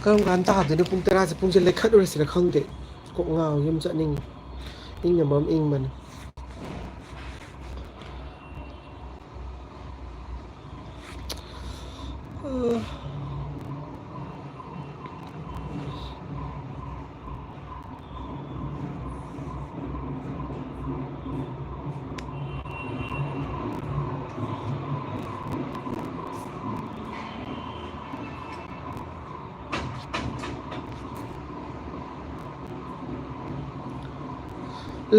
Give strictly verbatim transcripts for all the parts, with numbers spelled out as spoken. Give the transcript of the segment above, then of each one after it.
ꯀꯔꯝ ꯀꯥꯟꯗ ꯇꯥꯗꯣꯏꯅꯣ ꯄꯨꯡ ꯇꯔꯥꯁꯦ? ꯄꯨꯡꯁꯦ ꯂꯩꯈꯠꯂꯨꯔꯁꯤꯔ ꯈꯪꯗꯦ꯫ ꯀꯣꯛ ꯉꯥꯎ꯫ ꯌꯨꯝ ꯆꯠꯅꯤꯡꯉꯤ꯫ ꯏꯪꯅ ꯃꯔꯣꯝ ꯏꯪꯕꯅꯤ꯫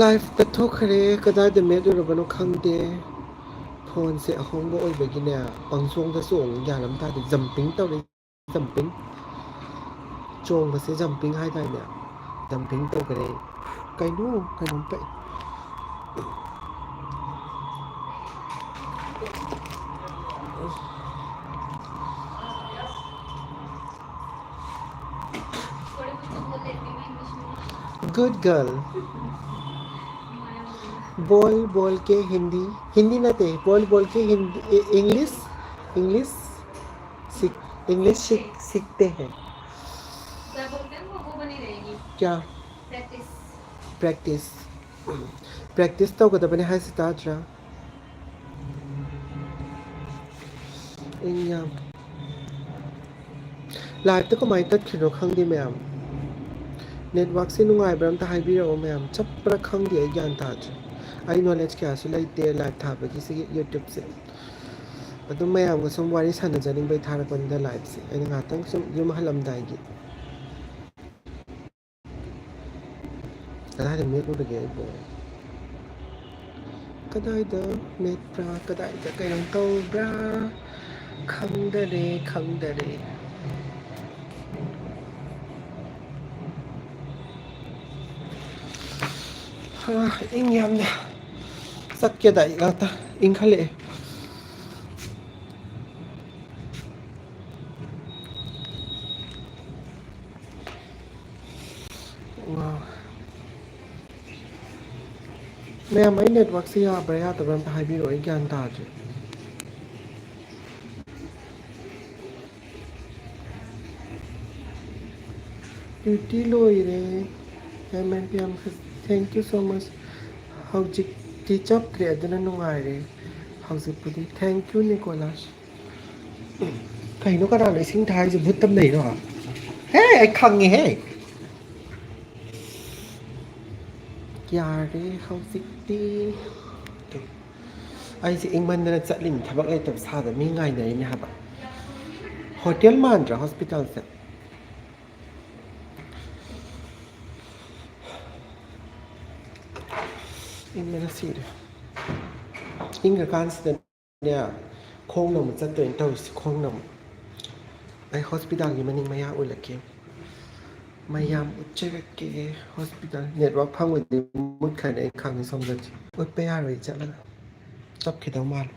Live ꯇ ꯊꯣꯛꯈ꯭ꯔꯦ꯫ ꯀꯗꯥꯏꯗ ꯃꯦꯠꯂꯨꯔꯕꯅꯣ ꯈꯪꯗꯦ꯫ ꯐꯣꯟꯁꯦ ꯑꯍꯣꯡꯕ ꯑꯣꯏꯕꯒꯤꯅꯦ, ꯄꯪꯆꯣꯡꯗ ꯆꯣꯡꯉꯤ, ꯒ꯭ꯌꯥꯟ ꯑꯃ ꯇꯥꯗꯦ꯫ Jumping ꯇꯧꯔꯤ꯫ Jumping꯫ ꯆꯣꯡꯕꯁꯦ jumping ꯍꯥꯏꯗꯥꯏꯅꯦ? Jumping ꯇꯧꯈ꯭ꯔꯦ꯫ ꯀꯩꯅꯣ? ꯀꯩꯅꯣꯝ ꯄꯛꯏ꯫ Good girl. बोल बोल के हिंदी, हिंदी ना ते, बोल बोल के हिंदी, ए-, English, English सीख, English सीख, सीखते हैं। क्या बोलते हैं वो, वो बनी रहेगी। क्या? Practice। Practice꯫ Practice ꯇꯧꯒꯗꯕꯅꯦ ꯍꯥꯏꯁꯤ ꯇꯥꯗ꯭ꯔꯥ? ꯏꯪ ꯌꯥꯝ꯫ Live ꯇ ꯀꯃꯥꯏꯅ ꯇꯠꯈ꯭ꯔꯤꯅꯣ ꯈꯪꯗꯦ ꯃꯌꯥꯝ꯫ Network ꯁꯦ ꯅꯨꯡꯉꯥꯏꯕ꯭ꯔꯥ ꯑꯝꯇ ꯍꯥꯏꯕꯤꯔꯛꯑꯣ ꯃꯌꯥꯝ꯫ ꯆꯞꯄ꯭ꯔꯥ ꯈꯪꯗꯦ, ꯑꯩ ꯒ꯭ꯌꯥꯟ ꯇꯥꯗ꯭ꯔꯦ꯫ ꯑꯩ knowledge ꯀꯌꯥꯁꯨ ꯂꯩꯇꯦ live ꯊꯥꯕꯒꯤ ꯁꯤꯒꯤ YouTube ꯁꯦ꯫ ꯑꯗꯨꯝ ꯃꯌꯥꯝꯒ ꯁꯨꯝ ꯋꯥꯔꯤ ꯁꯥꯟꯅꯖꯅꯤꯡꯕꯩ ꯊꯥꯔꯛꯄꯅꯤꯗ live ꯁꯦ꯫ ꯑꯩꯅ ꯉꯥꯏꯍꯥꯛꯇꯪ ꯁꯨꯝ ꯌꯨꯝ ꯍꯜꯂꯝꯗꯥꯏꯒꯤ꯫ ꯀꯗꯥꯏꯗ ꯃꯦꯠꯂꯨꯔꯒꯦ ꯑꯩꯕꯣ? ꯀꯗꯥꯏꯗ ꯃꯦꯠꯄ꯭ꯔꯥ? ꯀꯗꯥꯏꯗ ꯀꯩꯅꯣ ꯇꯧꯕ꯭ꯔꯥ? ꯈꯪꯗꯔꯦ, ꯈꯪꯗꯔꯦ꯫ ꯍꯥ, ꯏꯪ ꯌꯥꯝꯅ꯫ ꯆꯠꯀꯦꯗ ꯑꯩ ꯉꯥꯛꯇ ꯏꯪꯈꯠꯂꯛꯑꯦ꯫ ꯉꯥꯎ-, ꯃꯌꯥꯝ, ꯑꯩ network ꯁꯦ ꯌꯥꯕ꯭ꯔꯥ ꯌꯥꯗꯕ꯭ꯔꯥ ꯑꯝꯇ ꯍꯥꯏꯕꯤꯔꯛꯑꯣ, ꯑꯩ ꯒ꯭ꯌꯥꯟ ꯇꯥꯗ꯭ꯔꯦ꯫ ꯗ꯭ꯌꯨꯇꯤ ꯂꯣꯏꯔꯦ꯫ ꯌꯥꯝ ꯌꯥꯝ ꯌꯥꯝ, thank you so much꯫ ꯍꯧꯖꯤꯛꯇꯤ ꯆꯞꯇ꯭ꯔꯦ, ꯑꯗꯨꯅ ꯅꯨꯡꯉꯥꯏꯔꯦ꯫ ꯍꯧꯖꯤꯛꯄꯨꯗꯤ thank you, ꯅꯤꯀꯣꯂꯥꯁ꯫ ꯀꯩꯅꯣ, ꯀꯅꯥꯅꯣ ꯏꯁꯤꯡ ꯊꯥꯔꯤꯁꯦ? ꯚꯨꯠ ꯇꯝꯅꯩꯔꯣ? ꯍꯦ, ꯑꯩ ꯈꯪꯉꯦꯍꯦ꯫ ꯌꯥꯔꯦ ꯍꯧꯖꯤꯛꯇꯤ꯫ ꯑꯩꯁꯦ ꯏꯪꯃꯟꯗꯅ ꯆꯠꯂꯤꯅꯤ, ꯊꯕꯛ ꯂꯩꯇꯕ ꯁꯥꯗ ꯃꯤ ꯉꯥꯏꯅꯔꯤꯅꯦ ꯍꯥꯏꯕ꯫ ꯍꯣꯇꯦꯜ ꯃꯥꯟꯗ꯭ꯔꯥ ꯍꯣꯁꯄꯤꯇꯥꯜꯁꯦ? ꯏꯪꯕꯅ ꯁꯤꯔꯦ꯫ ꯏꯪꯉꯀꯥꯟꯁꯤꯗꯅꯦ, ꯈꯣꯡꯅ ꯑꯃꯨꯛ ꯆꯠꯇꯣꯏꯅ ꯇꯧꯔꯤꯁꯤ, ꯈꯣꯡꯅ ꯑꯃꯨꯛ꯫ ꯑꯩ ꯍꯣꯁꯄꯤꯇꯥꯜꯒꯤ ꯃꯅꯤꯡ ꯃꯌꯥ ꯎꯠꯂꯛꯀꯦ, ꯃꯌꯥꯝ ꯎꯠꯆꯔꯛꯀꯦ꯫ ꯍꯣꯁꯄꯤꯇꯥꯜ ꯅꯦꯠꯋꯥꯛ ꯐꯪꯕꯗꯤ ꯃꯨꯠꯈ꯭ꯔꯅꯤ, ꯑꯩ ꯈꯪꯉꯦ꯫ ꯁꯣꯝꯗꯗꯤ ꯎꯠꯄ ꯌꯥꯔꯣꯏ, ꯆꯠꯂꯒ ꯆꯞꯈꯤꯗꯧ ꯃꯥꯜꯂꯦ꯫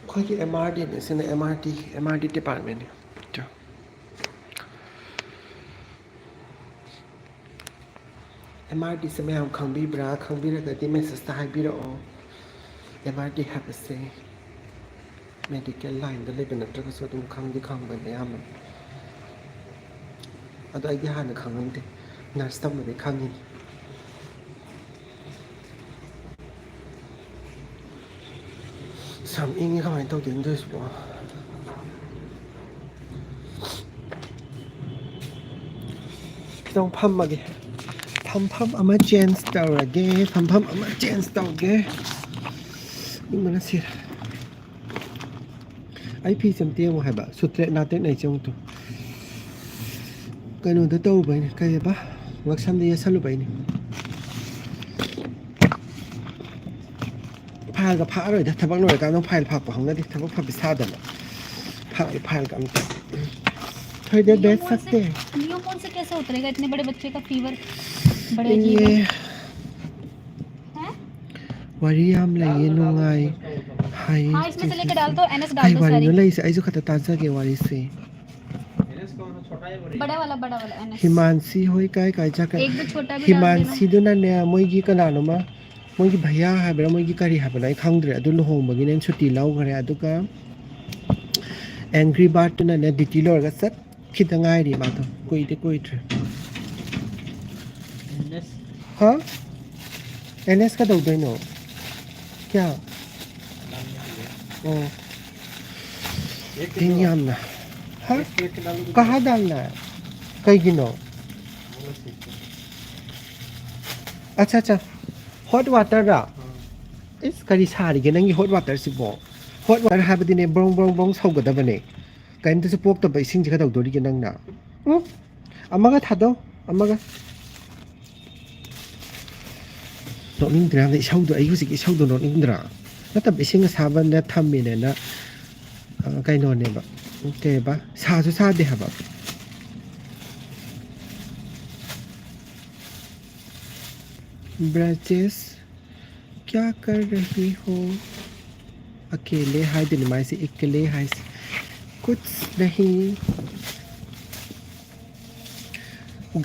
ꯑꯩꯈꯣꯏꯒꯤ ꯑꯦꯝ ꯑꯥꯔ ꯗꯤꯅꯦ ꯁꯤꯅ, M R D, M R D ꯗꯤꯄꯥꯔꯠꯃꯦꯟꯅꯤ꯫ ꯑꯦꯝ ꯑꯥꯔ ꯗꯤꯁꯦ ꯃꯌꯥꯝ ꯈꯪꯕꯤꯕ꯭ꯔꯥ? ꯈꯪꯕꯤꯔꯒꯗꯤ ꯃꯦꯁꯦꯖꯇ ꯍꯥꯏꯕꯤꯔꯛꯑꯣ꯫ ꯑꯦꯝ ꯑꯥꯔ ꯗꯤ ꯍꯥꯏꯕꯁꯦ ꯃꯦꯗꯤꯀꯦꯜ ꯂꯥꯏꯟꯗ ꯂꯩꯕ ꯅꯠꯇ꯭ꯔꯒꯁꯨ ꯑꯗꯨꯝ ꯈꯪꯗꯤ ꯈꯪꯕꯅꯦ ꯑꯌꯥꯝꯕꯅ꯫ ꯑꯗꯣ ꯑꯩꯗꯤ ꯍꯥꯟꯅ ꯈꯪꯉꯝꯗꯦ, ꯅꯔꯁ ꯇꯝꯕꯗꯩ ꯈꯪꯉꯤꯅꯤ꯫ ꯁꯝ ꯏꯪꯉꯤ, ꯀꯃꯥꯏꯅ ꯇꯧꯗꯣꯏꯅꯣ ꯇꯧꯔꯤꯁꯤꯕꯣ? ꯈꯤꯇꯪ ꯐꯝꯃꯒꯦ꯫ ꯐꯝꯐꯝ ꯑꯃ ꯆꯦꯟꯖ ꯇꯧꯔꯒꯦ, ꯐꯝꯐꯝ ꯑꯃ ꯆꯦꯟꯖ ꯇꯧꯒꯦ꯫ ꯏꯪꯕꯅ ꯁꯤꯔꯦ꯫ ꯑꯩ ꯐꯤꯁꯦ ꯑꯝꯇ ꯌꯦꯡꯉꯣ ꯍꯥꯏꯕ, ꯁꯨꯠꯇ꯭ꯔꯦꯠ ꯅꯥꯇꯦꯠ ꯅꯩꯁꯦ ꯑꯃꯨꯛꯇ꯫ ꯀꯩꯅꯣꯗ ꯇꯧꯔꯨꯕꯩꯅꯦ, ꯀꯩꯑꯕ, ꯉꯛꯁꯝꯗ ꯌꯦꯠꯁꯜꯂꯨꯕꯩꯅꯦ꯫ ꯐꯥꯏꯜꯒ ꯐꯥꯛꯑꯔꯣꯏꯗ, ꯊꯕꯛ ꯂꯣꯏꯔꯀꯥꯟꯗ ꯐꯥꯏꯜ ꯐꯥꯛꯄ ꯍꯧꯅꯗꯦ, ꯊꯕꯛ ꯐꯕꯤ ꯁꯥꯗꯅ꯫ ꯐꯥꯛꯑꯦ ꯐꯥꯏꯜꯒ ꯑꯝꯇ꯫ ꯊꯣꯏꯗ ꯕꯦꯠ ꯁꯛꯇꯦ꯫ नियम कौन से कैसे उतरेगा? इतने बड़े बच्चे का फीवर, बड़े अजीब है। ꯋꯥꯔꯤ ꯌꯥꯝ ꯂꯩꯌꯦ, ꯅꯨꯡꯉꯥꯏ ꯍꯥꯏꯌꯦ꯫ हाँ, इसमें से लेकर डाल दो, एनएस डाल ꯀꯩ दो ꯋꯥꯔꯤꯅꯣ सारी। ꯂꯩꯁꯦ? ꯑꯩꯁꯨ ꯈꯛꯇ ꯇꯥꯖꯒꯦ ꯋꯥꯔꯤꯁꯦ꯫ बड़ा वाला, बड़ा वाला एनएस। ꯍꯤꯃꯥꯟꯁꯤ ꯍꯣꯏ ꯀꯥꯏ ꯀꯥꯏ ꯆꯠꯈ꯭ꯔꯦ? एक दो छोटा भी डाल देना। ꯍꯤꯃꯥꯟꯁꯤꯗꯨꯅꯅꯦ, ꯃꯣꯏꯒꯤ ꯀꯅꯥꯅꯣꯃ ꯃꯣꯏꯒꯤ ꯚꯩꯌꯥ ꯍꯥꯏꯕ꯭ꯔꯥ, ꯃꯣꯏꯒꯤ ꯀꯔꯤ ꯍꯥꯏꯕꯅꯣ, ꯑꯩ ꯈꯪꯗ꯭ꯔꯦ꯫ ꯑꯗꯨ ꯂꯨꯍꯣꯡꯕꯒꯤꯅꯦ ꯁꯨꯇꯤ ꯂꯧꯈ꯭ꯔꯦ꯫ ꯑꯗꯨꯒ Angry Bird ꯇꯨꯅꯅꯦ ꯗ꯭ꯌꯨꯇꯤ ꯂꯣꯏꯔꯒ ꯆꯠꯈꯤꯗ ꯉꯥꯏꯔꯤ ꯃꯥꯗꯣ, ꯀꯨꯏꯗꯤ ꯀꯨꯏꯗ꯭ꯔꯦ꯫ ꯍꯥ? ꯑꯦꯟ ꯑꯦꯁ ꯀꯩꯗꯧꯗꯣꯏꯅꯣ? ꯀꯌꯥ? ꯑꯣ꯫ ꯊꯦꯡ ꯌꯥꯝꯅ꯫ ꯍꯥ? ꯀꯍꯥ ꯗꯥꯜꯅ? ꯀꯩꯒꯤꯅꯣ? ꯑꯠꯆꯥ, ꯑꯠꯆꯥ꯫ ꯍꯣꯠ ꯋꯥꯇꯔꯔꯥ? ꯏꯁ, ꯀꯔꯤ ꯁꯥꯔꯤꯒꯦ ꯅꯪꯒꯤ ꯍꯣꯠ ꯋꯥꯇꯔꯁꯤꯕꯣ? ꯍꯣꯠ ꯋꯥꯇꯔ ꯍꯥꯏꯕꯗꯤꯅꯦ, ꯕ꯭ꯔꯣꯡ ꯕ꯭ꯔꯣꯡ ꯕ꯭ꯔꯣꯡ ꯁꯧꯒꯗꯕꯅꯦ꯫ ꯀꯔꯤꯝꯇꯁꯨ ꯄꯣꯛꯇꯕ ꯏꯁꯤꯡꯁꯦ ꯀꯩꯗꯧꯗꯣꯔꯤꯒꯦ ꯅꯪꯅ? ꯎꯝ? ꯑꯃꯒ ꯊꯥꯗꯧ, ꯑꯃꯒ꯫ ꯅꯣꯛꯅꯤꯡꯗ꯭ꯔꯥ ꯍꯥꯏꯕꯗꯤ ꯏꯁꯧꯗꯣ, ꯑꯩ ꯍꯧꯖꯤꯛ ꯏꯁꯧꯗꯣ ꯅꯣꯛꯅꯤꯡꯗ꯭ꯔꯥ? ꯅꯠꯇꯕ, ꯏꯁꯤꯡ ꯑꯁꯥꯕꯅ ꯊꯝꯃꯤꯅꯦꯅ, ꯑ, ꯀꯩꯅꯣꯅꯦꯕ, ꯀꯩꯕ, ꯁꯥꯁꯨ ꯁꯥꯗꯦ ꯍꯥꯏꯕ꯫ ꯕ꯭ꯔꯖꯦꯁ, ꯀꯌꯥ ꯀꯔ ꯔꯍꯤ ꯍꯣ? ꯑꯀꯦꯂꯦ ꯍꯥꯏꯗꯨꯅꯤ ꯃꯥꯏꯁꯦ, ꯏꯀꯂꯦ ꯍꯥꯏꯁꯦ꯫ ꯀꯨꯆ ꯅꯍꯤ꯫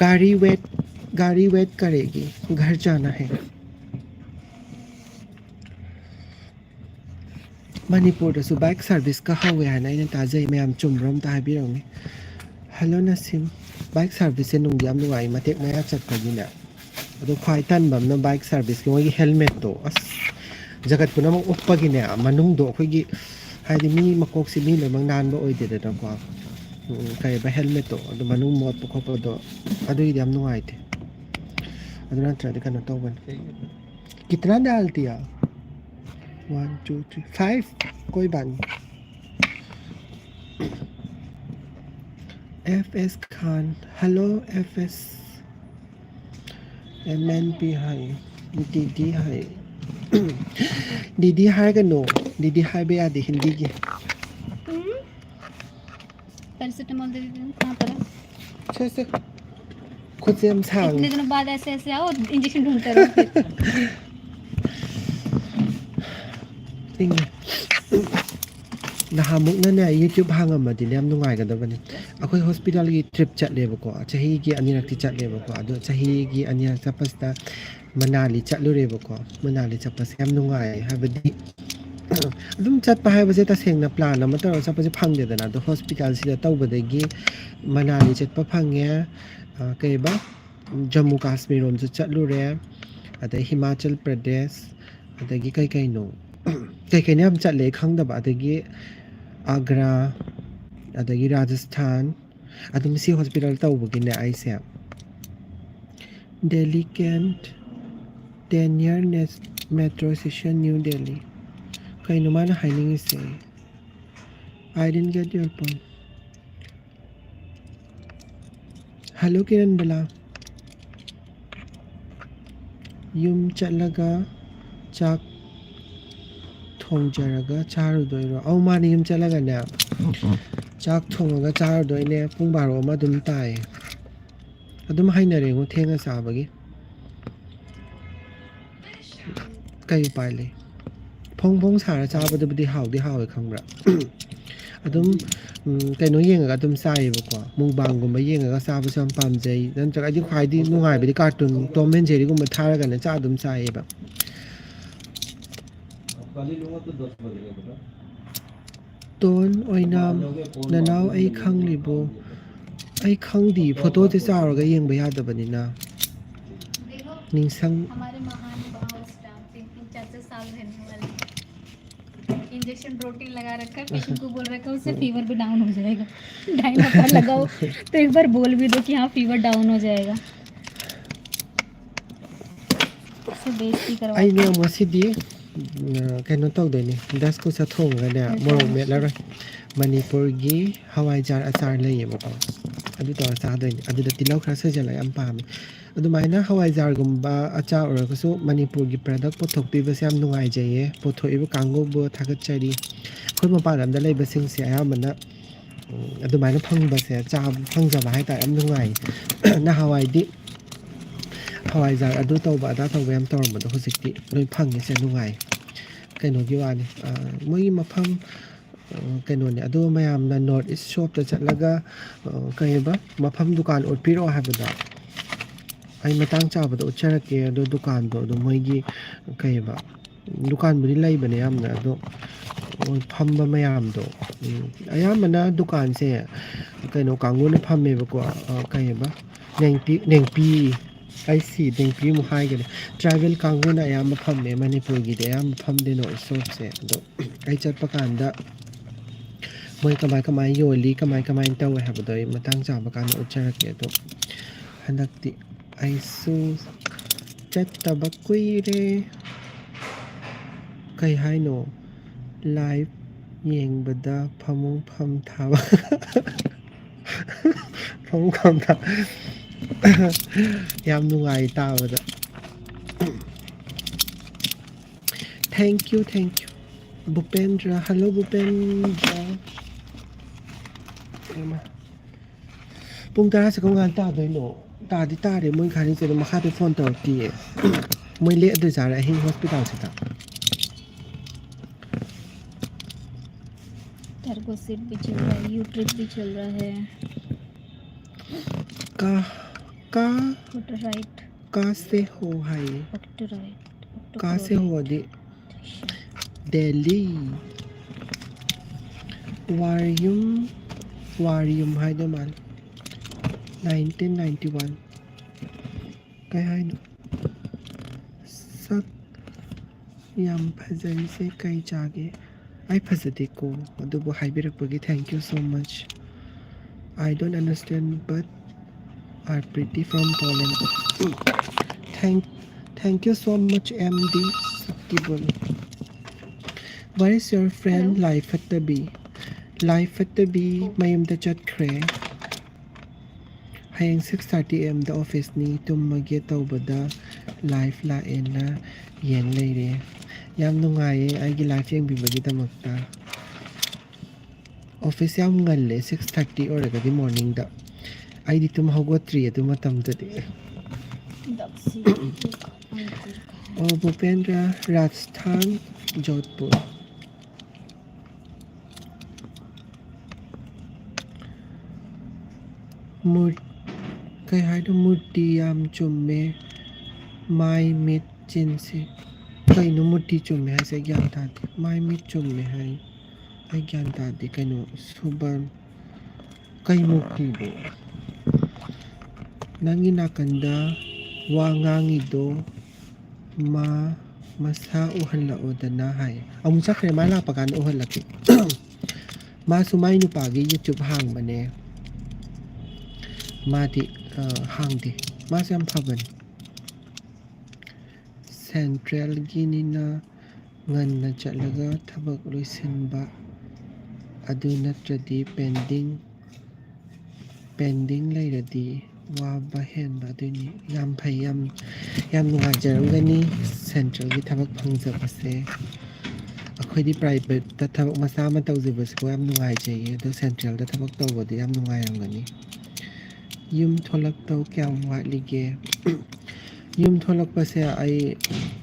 ꯒꯥꯔꯤ ꯋꯦꯠ, ꯒꯥꯔꯤ ꯋꯦꯠ ꯀꯔꯦꯒꯤ, ꯘꯔ ꯖꯥꯅꯥ ꯍꯦ꯫ ꯃꯅꯤꯄꯨꯔꯗꯁꯨ ꯕꯥꯏꯛ ꯁꯥꯔꯚꯤꯁꯀ ꯍꯧꯋꯦ ꯍꯥꯏꯅ ꯑꯩꯅ ꯇꯥꯖꯩ꯫ ꯃꯌꯥꯝ ꯆꯨꯝꯕ꯭ꯔꯣ ꯑꯝꯇ ꯍꯥꯏꯕꯤꯔꯛꯎꯅꯦ꯫ ꯍꯜꯂꯣ ꯅꯁꯤꯝ, ꯕꯥꯏꯛ ꯁꯥꯔꯚꯤꯁꯁꯦ ꯅꯨꯡꯗꯤ ꯌꯥꯝ ꯅꯨꯡꯉꯥꯏ, ꯃꯇꯦꯛ ꯃꯌꯥ ꯆꯠꯄꯒꯤꯅꯦ꯫ ꯑꯗꯣ ꯈ꯭ꯋꯥꯏ ꯇꯟꯕ ꯑꯃꯅ ꯕꯥꯏꯛ ꯁꯥꯔꯚꯤꯁꯀꯤ ꯃꯣꯏꯒꯤ ꯍꯦꯜꯃꯦꯠꯇꯣ, ꯑꯁ, ꯖꯒꯠ ꯄꯨꯝꯅꯃꯛ ꯎꯞꯄꯒꯤꯅꯦ, ꯃꯅꯨꯡꯗꯣ ꯑꯩꯈꯣꯏꯒꯤ, ꯍꯥꯏꯗꯤ ꯃꯤ ꯃꯀꯣꯛꯁꯤ ꯃꯤ ꯂꯣꯏꯅꯃꯛ ꯅꯥꯟꯕ ꯑꯣꯏꯗꯦꯗꯅꯀꯣ꯫ ꯎꯝ, ꯀꯩꯕ, ꯍꯦꯜꯃꯦꯠꯇꯣ, ꯑꯗꯨ ꯃꯅꯨꯡ ꯃꯣꯠꯄ ꯈꯣꯠꯄꯗꯣ, ꯑꯗꯨꯒꯤꯗꯤ ꯌꯥꯝ ꯅꯨꯡꯉꯥꯏꯇꯦ꯫ ꯑꯗꯨ ꯅꯠꯇ꯭ꯔꯗꯤ ꯀꯩꯅꯣ ꯇꯧꯕꯅꯤ꯫ कितना डाल दिया? One, two, three, five. कोई बात नहीं। F S Khan, hello F S. M N P ꯍꯥꯏ, D D ꯍꯥꯏ꯫ D D ꯍꯥꯏꯒꯅꯣ, D D ꯍꯥꯏꯕ ꯌꯥꯗꯦ ꯍꯤꯟꯗꯤꯒꯤ꯫ पैरासिटामोल दे दीजिए, कहाँ पर है? ꯁꯦ, ꯁꯦ꯫ ꯈꯨꯠꯁꯦ ꯌꯥꯝ ꯁꯥꯡꯉꯦ꯫ इतने दिनों बाद ऐसे ऐसे आओ, इंजेक्शन ढूंढते रहो फिर। ꯏꯪꯉꯦ꯫ ꯅꯍꯥꯟꯃꯨꯛꯅꯅꯦ, YouTube ꯍꯥꯡꯉꯝꯃꯗꯤꯅꯦ, ꯌꯥꯝ ꯅꯨꯡꯉꯥꯏꯒꯗꯕꯅꯦ꯫ ꯑꯩꯈꯣꯏ ꯍꯣꯁꯄꯤꯇꯥꯜꯒꯤ ꯇ꯭ꯔꯤꯞ ꯆꯠꯂꯦꯕꯀꯣ, ꯆꯍꯤꯒꯤ ꯑꯅꯤꯔꯛꯇꯤ ꯆꯠꯂꯦꯕꯀꯣ꯫ ꯑꯗꯣ ꯆꯍꯤꯒꯤ ꯑꯅꯤꯔꯛ ꯆꯠꯄꯁꯤꯗ ꯃꯅꯥꯂꯤ ꯆꯠꯂꯨꯔꯦꯕꯀꯣ꯫ ꯃꯅꯥꯂꯤ ꯆꯠꯄꯁꯦ ꯌꯥꯝ ꯅꯨꯡꯉꯥꯏ, ꯍꯥꯏꯕꯗꯤ ꯑꯗꯨꯝ ꯆꯠꯄ ꯍꯥꯏꯕꯁꯦ ꯇꯁꯦꯡꯅ plan ꯑꯃ ꯇꯧꯔꯒ ꯆꯠꯄꯁꯦ ꯐꯪꯗꯦꯗꯅ꯫ ꯑꯗꯣ hospitalꯁꯤꯗ ꯇꯧꯕꯗꯒꯤ ꯃꯅꯥꯂꯤ ꯆꯠꯄ ꯐꯪꯉꯦ꯫ ꯑ, ꯀꯩꯕ? ꯖꯝꯃꯨ ꯀꯥꯁꯃꯤꯔ ꯔꯣꯝꯁꯨ ꯆꯠꯂꯨꯔꯦ, ꯑꯗꯩ ꯍꯤꯃꯥꯆꯜ ꯄ꯭ꯔꯗꯦꯁ, ꯑꯗꯒꯤ ꯀꯩ ꯀꯩꯅꯣ, ꯀꯩ ꯀꯩꯅꯣ ꯌꯥꯝ ꯆꯠꯂꯦ ꯑꯩ ꯈꯪꯗꯕ, ꯑꯗꯒꯤ ꯑꯒ꯭ꯔꯥ, ꯑꯗꯒꯤ ꯔꯥꯖꯁꯊꯥꯟ꯫ ꯑꯗꯨꯝ ꯁꯤ hospital ꯇꯧꯕꯒꯤꯅꯦ ꯑꯩꯁꯦ꯫ Delhi Cantt, ten year metro station, New Delhi. ꯀꯩꯅꯣ ꯃꯥꯅ ꯍꯥꯏꯅꯤꯡꯉꯤꯁꯦ? I didn't get your point. Hello, ꯀꯤꯔꯟꯕꯂꯥ꯫ ꯌꯨꯝ ꯆꯠꯂꯒ ꯆꯥꯛ ꯊꯣꯡꯖꯔꯒ ꯆꯥꯔꯨꯗꯣꯏꯔꯣ? ꯑꯧ, ꯃꯥꯅꯦ, ꯌꯨꯝ ꯆꯠꯂꯒꯅꯦ, ꯆꯥꯛ ꯊꯣꯡꯉꯒ ꯆꯥꯔꯨꯗꯣꯏꯅꯦ꯫ ꯄꯨꯡ ꯕꯥꯔꯣ ꯑꯃ ꯑꯗꯨꯝ ꯇꯥꯏꯌꯦ꯫ ꯑꯗꯨꯝ ꯍꯩꯅꯔꯦꯉꯣ, ꯊꯦꯡꯅ ꯆꯥꯕꯒꯤ꯫ ꯀꯩ ꯎꯄꯥꯏ ꯂꯩ? ꯐꯣꯡ ꯐꯣꯡ ꯁꯥꯔ ꯆꯥꯕꯗꯨꯕꯨꯗꯤ ꯍꯥꯎꯗꯤ ꯍꯥꯎꯋꯦ, ꯈꯪꯕ꯭ꯔꯥ? ꯑꯗꯨꯝ, ꯎꯝ, ꯀꯩꯅꯣ ꯌꯦꯡꯉꯒ ꯑꯗꯨꯝ ꯆꯥꯏꯌꯦꯕꯀꯣ, mukbangꯒꯨꯝꯕ ꯌꯦꯡꯉꯒ ꯆꯥꯕꯁꯨ ꯌꯥꯝ ꯄꯥꯝꯖꯩ꯫ ꯅꯠꯇ꯭ꯔꯒ ꯑꯩꯗꯤ ꯈ꯭ꯋꯥꯏꯗꯒꯤ ꯅꯨꯡꯉꯥꯏꯕꯗꯤ cartoon, Tom and Jerryꯒꯨꯝꯕ ꯊꯥꯔꯒꯅꯦ ꯆꯥ ꯑꯗꯨꯝ ꯆꯥꯏꯌꯦꯕ꯫ ꯇꯣꯟ ꯑꯣꯏꯅꯥꯝ, ꯅꯅꯥꯎ ꯑꯩ ꯈꯪꯂꯤꯕꯣ? ꯑꯩ ꯈꯪꯗꯤ, photoꯁꯦ ꯆꯥꯎꯔꯒ ꯌꯦꯡꯕ ꯌꯥꯗꯕꯅꯤꯅ꯫ ꯅꯤꯡꯁꯪ- हमारे महानुभाव स्टाफ तीन तीन चार चार साल रहने वाले हैं। इंजेक्शन प्रोटीन लगा रखा है, पेशेंट को बोल रखा है, उससे फीवर भी डाउन हो जाएगा। डायनापर लगाओ, तो एक बार बोल भी दो कि हाँ, फीवर डाउन हो जाएगा। उससे बेइज्जती करवा- ꯑꯩꯅ ꯉꯁꯤꯗꯤ, ꯎꯝ, ꯀꯩꯅꯣ ꯇꯧꯗꯣꯏꯅꯦ, ꯗꯁꯀꯨꯁ ꯊꯣꯡꯉꯒꯅꯦ, ꯃꯣꯔꯣꯛ ꯃꯦꯠꯂꯔꯣꯏ꯫ ꯃꯅꯤꯄꯨꯔꯒꯤ ꯍꯋꯥꯏꯖꯥꯔ ꯑꯆꯥꯔ ꯂꯩꯌꯦꯕꯀꯣ, ꯑꯗꯨ ꯇꯧꯔ ꯆꯥꯗꯣꯏꯅꯦ꯫ ꯑꯗꯨꯗ ꯇꯤꯜꯍꯧ ꯈꯔ ꯁꯣꯏꯖꯜꯂꯒ ꯌꯥꯝ ꯄꯥꯝꯃꯦ꯫ ꯑꯗꯨꯃꯥꯏꯅ ꯍꯋꯥꯏꯖꯥꯔꯒꯨꯝꯕ ꯑꯆꯥꯔ ꯑꯣꯏꯔꯒꯁꯨ ꯃꯅꯤꯄꯨꯔꯒꯤ product ꯄꯨꯊꯣꯛꯄꯤꯕꯁꯦ ꯌꯥꯝ ꯅꯨꯡꯉꯥꯏꯖꯩꯌꯦ꯫ ꯄꯨꯊꯣꯛꯏꯕ ꯀꯥꯡꯕꯨꯕꯨ ꯊꯥꯒꯠꯆꯔꯤ꯫ ꯑꯩꯈꯣꯏ ꯃꯄꯥꯟ ꯂꯝꯗ ꯂꯩꯕꯁꯤꯡꯁꯦ ꯑꯌꯥꯝꯕꯅ, ꯎꯝ, ꯑꯗꯨꯃꯥꯏꯅ ꯐꯪꯕꯁꯦ, ꯆꯥꯕ ꯐꯪꯖꯕ ꯍꯥꯏꯇꯥꯔꯦ, ꯌꯥꯝ ꯅꯨꯡꯉꯥꯏꯌꯦ꯫ ꯅꯍꯥꯟꯋꯥꯏꯗꯤ ꯍꯋꯥꯏꯖꯥꯔ ꯑꯗꯨ ꯇꯧꯕ ꯑꯗꯥ ꯇꯧꯕ ꯌꯥꯝ ꯇꯧꯔꯝꯕꯗꯣ ꯍꯧꯖꯤꯛꯇꯤ ꯂꯣꯏ ꯐꯪꯉꯤꯁꯦ ꯅꯨꯡꯉꯥꯏ꯫ ꯀꯩꯅꯣꯒꯤ ꯋꯥꯅꯤ, ꯑ, ꯃꯣꯏꯒꯤ ꯃꯐꯝ, ꯑ, ꯀꯩꯅꯣꯅꯦ, ꯑꯗꯣ ꯃꯌꯥꯝꯅ North East Shopꯇ ꯆꯠꯂꯒ, ꯑ, ꯀꯩꯕ, ꯃꯐꯝ ꯗꯨꯀꯥꯟ ꯎꯠꯄꯤꯔꯛꯑꯣ ꯍꯥꯏꯕꯗꯣ, ꯑꯩ ꯃꯇꯥꯡ ꯆꯥꯕꯗ ꯎꯠꯆꯔꯛꯀꯦ꯫ ꯑꯗꯣ ꯗꯨꯀꯥꯟꯗꯣ ꯑꯗꯨꯝ ꯃꯣꯏꯒꯤ ꯀꯩꯕ, ꯗꯨꯀꯥꯟꯕꯨꯗꯤ ꯂꯩꯕꯅꯦ ꯌꯥꯝꯅ, ꯑꯗꯣ ꯃꯣꯏ ꯐꯝꯕ ꯃꯌꯥꯝꯗꯣ, ꯎꯝ, ꯑꯌꯥꯝꯕꯅ ꯗꯨꯀꯥꯟꯁꯦ ꯀꯩꯅꯣ ꯀꯥꯡꯕꯨꯅ ꯐꯝꯃꯦꯕꯀꯣ꯫ ꯑ, ꯀꯩꯕ, ꯅꯦꯡꯄꯤ, ꯅꯦꯡꯄꯤ, ꯑꯩ ꯁꯤ ꯅꯦꯡꯄꯤ ꯑꯃꯨꯛ ꯍꯥꯏꯒꯅꯤ꯫ ꯇ꯭ꯔꯥꯏꯕꯦꯜ ꯀꯥꯡꯕꯨꯅ ꯑꯌꯥꯝꯕ ꯐꯝꯃꯦ, ꯃꯅꯤꯄꯨꯔꯒꯤꯗꯤ ꯑꯌꯥꯝꯕ ꯐꯝꯗꯦ ꯅꯣꯏ ꯁꯣꯞꯁꯦ꯫ ꯑꯗꯣ ꯑꯩ ꯆꯠꯄ ꯀꯥꯟꯗ ꯃꯣꯏ ꯀꯃꯥꯏ ꯀꯃꯥꯏ ꯌꯣꯜꯂꯤ, ꯀꯃꯥꯏ ꯀꯃꯥꯏꯅ ꯇꯧꯋꯦ ꯍꯥꯏꯕꯗꯣ ꯑꯩ ꯃꯇꯥꯡ ꯆꯥꯕ ꯀꯥꯟꯗ ꯎꯠꯆꯔꯛꯀꯦ꯫ ꯑꯗꯣ ꯍꯟꯗꯛꯇꯤ ꯑꯩꯁꯨ ꯆꯠꯇꯕ ꯀꯨꯏꯔꯦ꯫ ꯀꯩ ꯍꯥꯏꯅꯣ? ꯂꯥꯏꯚ ꯌꯦꯡꯕꯗ ꯐꯃꯨꯡ ꯐꯝ ꯊꯥꯕ꯫ ꯐꯃꯨꯡ ꯐꯝ ꯊꯥ-, ꯌꯥꯝ ꯅꯨꯡꯉꯥꯏ ꯇꯥꯕꯗ꯫ Thank you, thank you. ꯚꯨꯄꯦꯟꯗ꯭ꯔ, hello ꯚꯨꯄꯦꯟꯗ꯭ꯔ꯫ ꯏꯃꯥ꯫ ꯄꯨꯡ ꯇꯔꯥꯁꯦ ꯀꯔꯝ ꯀꯥꯟꯗ ꯇꯥꯗꯣꯏꯅꯣ? ꯇꯥꯗꯤ ꯇꯥꯔꯦ, ꯃꯣꯏ ꯘꯥꯔꯤꯁꯦ ꯑꯗꯨꯝ ꯃꯈꯥꯗ ꯐꯣꯟ ꯇꯧꯔꯛꯇꯤꯌꯦ꯫ ꯃꯣꯏ ꯂꯦꯛꯑꯗꯣꯏꯖꯥꯠꯔꯥ ꯑꯍꯤꯡ ꯍꯣꯁꯄꯤꯇꯥꯜꯁꯤꯗ? तेरे को सिर भी चल रहा है, यू ट्रिप भी चल रहा है। का, का, What right? का से हो है? What right? ꯀꯥ ꯁꯦ ꯍꯣꯗꯤ ꯗꯦꯜꯂꯤ꯫ ꯋꯥꯔꯤꯌꯨꯝ, ꯋꯥꯔꯤꯌꯨꯝ ꯍꯥꯏꯗꯣ ꯃꯥꯜꯂꯦ꯫ Nineteen ninety one꯫ ꯀꯩ ꯍꯥꯏꯅꯣ? ꯁꯛ ꯌꯥꯝ ꯐꯖꯔꯤꯁꯦ ꯀꯩ ꯆꯥꯒꯦ? ꯑꯩ ꯐꯖꯗꯦꯀꯣ, ꯑꯗꯨꯕꯨ ꯍꯥꯏꯕꯤꯔꯛꯄꯒꯤ thank you so much. I don't understand, but are pretty from Poland. Thank, thank you so much, M D Sakibul. Where is your friend? Hello. Life at the B. Life at the B ꯃꯌꯨꯝꯗ ꯆꯠꯈ꯭ꯔꯦ꯫ ꯍꯌꯦꯡ six thirty A M ꯗ ꯑꯣꯐꯤꯁꯅꯤ, ꯇꯨꯝꯃꯒꯦ ꯇꯧꯕꯗ life ꯂꯥꯛꯑꯦꯅ ꯌꯦꯡ ꯂꯩꯔꯦ꯫ ꯌꯥꯝ ꯅꯨꯡꯉꯥꯏꯌꯦ ꯑꯩꯒꯤ ꯂꯥꯏꯐ ꯌꯦꯡꯕꯤꯕꯒꯤꯗꯃꯛꯇ꯫ ꯑꯣꯐꯤꯁ ꯌꯥꯝ ꯉꯜꯂꯦ, six thirty ꯑꯣꯏꯔꯒꯗꯤ ꯃꯣꯔꯅꯤꯡꯗ꯫ ꯑꯩꯗꯤ ꯇꯨꯝ ꯍꯧꯒꯠꯇ꯭ꯔꯤ ꯑꯗꯨ ꯃꯇꯝꯗꯗꯤ꯫ ꯑꯣ, ꯚꯨꯄꯦꯟꯗ꯭ꯔ, ꯔꯥꯖꯁꯊꯥꯟ, ꯖꯣꯙꯄꯨꯔ꯫ ꯃꯨꯔ-, ꯀꯩ ꯍꯥꯏꯅꯣ? ꯃꯨꯔꯇꯤ ꯌꯥꯝ ꯆꯨꯝꯃꯦ꯫ ꯃꯥꯏ ꯃꯤꯠ ꯆꯤꯟꯁꯤ꯫ ꯀꯩꯅꯣ ꯃꯨꯔꯇꯤ ꯆꯨꯝꯃꯦ ꯍꯥꯏꯁꯦ? ꯑꯩ ꯒ꯭ꯌꯥꯟ ꯇꯥꯗꯦ꯫ ꯃꯥꯏ ꯃꯤꯠ ꯆꯨꯝꯃꯦ ꯍꯥꯏ꯫ ꯑꯩ ꯒ꯭ꯌꯥꯟ ꯇꯥꯗꯦ꯫ ꯀꯩꯅꯣ ꯁꯨꯕꯟ? ꯀꯩ ꯃꯨꯔꯇꯤꯅꯣ? ꯅꯪꯒꯤ ꯅꯥꯀꯟꯗ ꯋꯥ ꯉꯥꯡꯉꯤꯗꯣ ꯃꯥ ꯃꯁꯥ ꯎꯍꯜꯂꯛꯑꯣꯗꯅ ꯍꯥꯏ꯫ ꯑꯃꯨꯛ ꯆꯠꯈ꯭ꯔꯦ꯫ ꯃꯥ ꯂꯥꯛꯄ ꯀꯥꯟꯗ ꯎꯍꯜꯂꯛꯀꯦ꯫ ꯃꯥꯁꯨ ꯃꯥꯏ ꯅꯨꯄꯥꯒꯤ YouTube ꯍꯥꯡꯕꯅꯦ꯫ ꯃꯥꯗꯤ, ꯑ, ꯍꯥꯡꯗꯦ꯫ ꯃꯥꯁꯨ ꯌꯥꯝ ꯐꯕꯅꯦ꯫ ꯁꯦꯟꯇ꯭ꯔꯦꯜꯒꯤꯅꯤꯅ ꯉꯟꯅ ꯆꯠꯂꯒ ꯊꯕꯛ ꯂꯣꯏꯁꯤꯟꯕ꯫ ꯑꯗꯨ ꯅꯠꯇ꯭ꯔꯗꯤ pending, pending ꯂꯩꯔꯗꯤ ꯋꯥꯕ ꯍꯦꯟꯕ ꯑꯗꯨꯏꯅꯤ꯫ ꯌꯥꯝ ꯐꯩ, ꯌꯥꯝ, ꯌꯥꯝ ꯅꯨꯡꯉꯥꯏꯖꯔꯝꯒꯅꯤ ꯁꯦꯟꯇ꯭ꯔꯦꯜꯒꯤ ꯊꯕꯛ ꯐꯪꯖꯕꯁꯦ꯫ ꯑꯩꯈꯣꯏꯗꯤ ꯄ꯭ꯔꯥꯏꯚꯦꯠꯇ ꯊꯕꯛ ꯃꯆꯥ ꯑꯃ ꯇꯧꯖꯕꯁꯤꯕꯨ ꯌꯥꯝ ꯅꯨꯡꯉꯥꯏꯖꯩꯌꯦ, ꯑꯗꯣ ꯁꯦꯟꯇ꯭ꯔꯦꯜꯗ ꯊꯕꯛ ꯇꯧꯕꯗꯤ ꯌꯥꯝ ꯅꯨꯡꯉꯥꯏꯔꯝꯒꯅꯤ꯫ ꯌꯨꯝ ꯊꯣꯛꯂꯛꯇꯧ ꯀꯌꯥꯝ ꯋꯥꯠꯂꯤꯒꯦ? ꯌꯨꯝ ꯊꯣꯛꯂꯛꯄꯁꯦ ꯑꯩ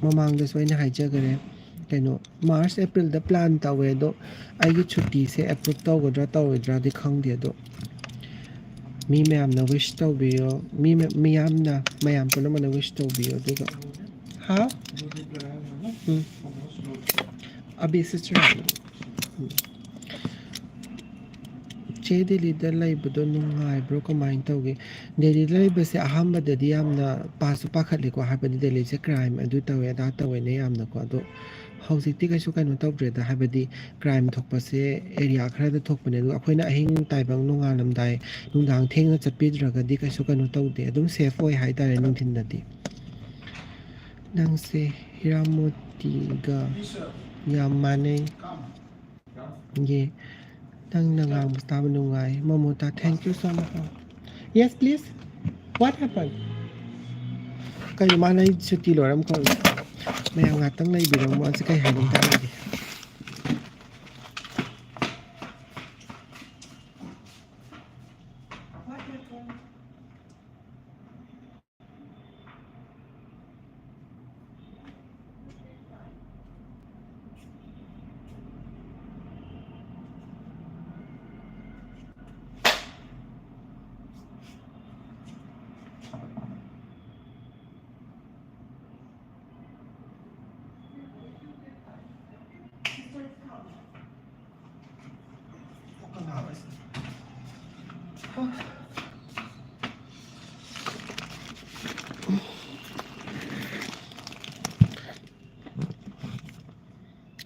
ꯃꯃꯥꯡꯗꯁꯨ ꯑꯩꯅ ꯍꯥꯏꯖꯈꯔꯦ, ꯀꯩꯅꯣ, ꯃꯥꯔꯆ, ꯑꯦꯄ꯭ꯔꯤꯜꯗ plan ꯇꯧꯋꯦ, ꯑꯗꯣ ꯑꯩꯒꯤ ꯁꯨꯇꯤꯁꯦ approve ꯇꯧꯒꯗ꯭ꯔꯥ ꯇꯧꯔꯣꯏꯗ꯭ꯔꯥꯗꯤ ꯈꯪꯗꯦ, ꯑꯗꯣ ꯃꯤ ꯃꯌꯥꯝꯅ wish ꯇꯧꯕꯤꯌꯣ, ꯃꯤ ꯃ-, ꯃꯤꯌꯥꯝꯅ, ꯃꯌꯥꯝ ꯄꯨꯝꯅꯃꯛꯅ wish ꯇꯧꯕꯤꯌꯣ, ꯑꯗꯨꯒ, ꯍꯥ? ꯎꯝ꯫ ꯑꯕꯤ sister ꯍꯥꯏꯕꯅꯦ꯫ ꯎꯝ꯫ ꯆꯦ, ꯗꯦꯜꯂꯤꯗ ꯂꯩꯕꯗꯣ ꯅꯨꯡꯉꯥꯏꯕ꯭ꯔꯣ? ꯀꯃꯥꯏꯅ ꯇꯧꯒꯦ? ꯗꯦꯜꯂꯤꯗ ꯂꯩꯕꯁꯦ ꯑꯍꯥꯟꯕꯗꯗꯤ ꯌꯥꯝꯅ ꯄꯥꯁꯨ ꯄꯥꯈꯠꯂꯤꯀꯣ, ꯍꯥꯏꯕꯗꯤ ꯗꯦꯜꯂꯤꯁꯦ crime ꯑꯗꯨ ꯇꯧꯋꯦ ꯑꯗꯥ ꯇꯧꯋꯦꯅ ꯌꯥꯝꯅꯀꯣ, ꯑꯗꯣ ꯍꯧꯖꯤꯛꯇꯤ ꯀꯩꯁꯨ ꯀꯩꯅꯣ ꯇꯧꯗ꯭ꯔꯦꯗ, ꯍꯥꯏꯕꯗꯤ crime ꯊꯣꯛꯄꯁꯦ area ꯈꯔꯗ ꯊꯣꯛꯄꯅꯦ, ꯑꯗꯨꯒ ꯑꯩꯈꯣꯏꯅ ꯑꯍꯤꯡ ꯇꯥꯏꯕꯪ ꯅꯣꯡꯉꯥꯜꯂꯝꯗꯥꯏ, ꯅꯨꯡꯗꯥꯡ ꯊꯦꯡꯅ ꯆꯠꯄꯤꯗ꯭ꯔꯒꯗꯤ ꯀꯩꯁꯨ ꯀꯩꯅꯣ ꯇꯧꯗꯦ, ꯑꯗꯨꯝ safe ꯑꯣꯏ ꯍꯥꯏꯇꯥꯔꯦ ꯅꯨꯡꯊꯤꯟꯗꯗꯤ꯫ ꯅꯪꯁꯦ ꯍꯤꯔꯥꯃꯣꯇꯤꯒ ꯌꯥꯝ ꯃꯥꯟꯅꯩ꯫ ꯌꯦ, ꯅꯪꯅ ꯉꯥꯡꯕꯁꯨ ꯇꯥꯕ ꯅꯨꯡꯉꯥꯏ꯫ ꯃꯃꯣꯇꯥ, thank you so much. Yes, please. What happened? ꯀꯩꯅꯣ, ꯃꯥꯅ ꯑꯩ ꯁꯨꯇꯤ ꯂꯣꯏꯔꯝ ꯀꯧꯔꯤ꯫ ꯃꯌꯥꯝ ꯉꯥꯛꯇꯪ ꯂꯩꯕꯤꯔꯝꯃꯣ꯫ ꯑꯁꯤ ꯀꯩ ꯍꯥꯏꯅꯣ ꯇꯥꯔꯒꯦ꯫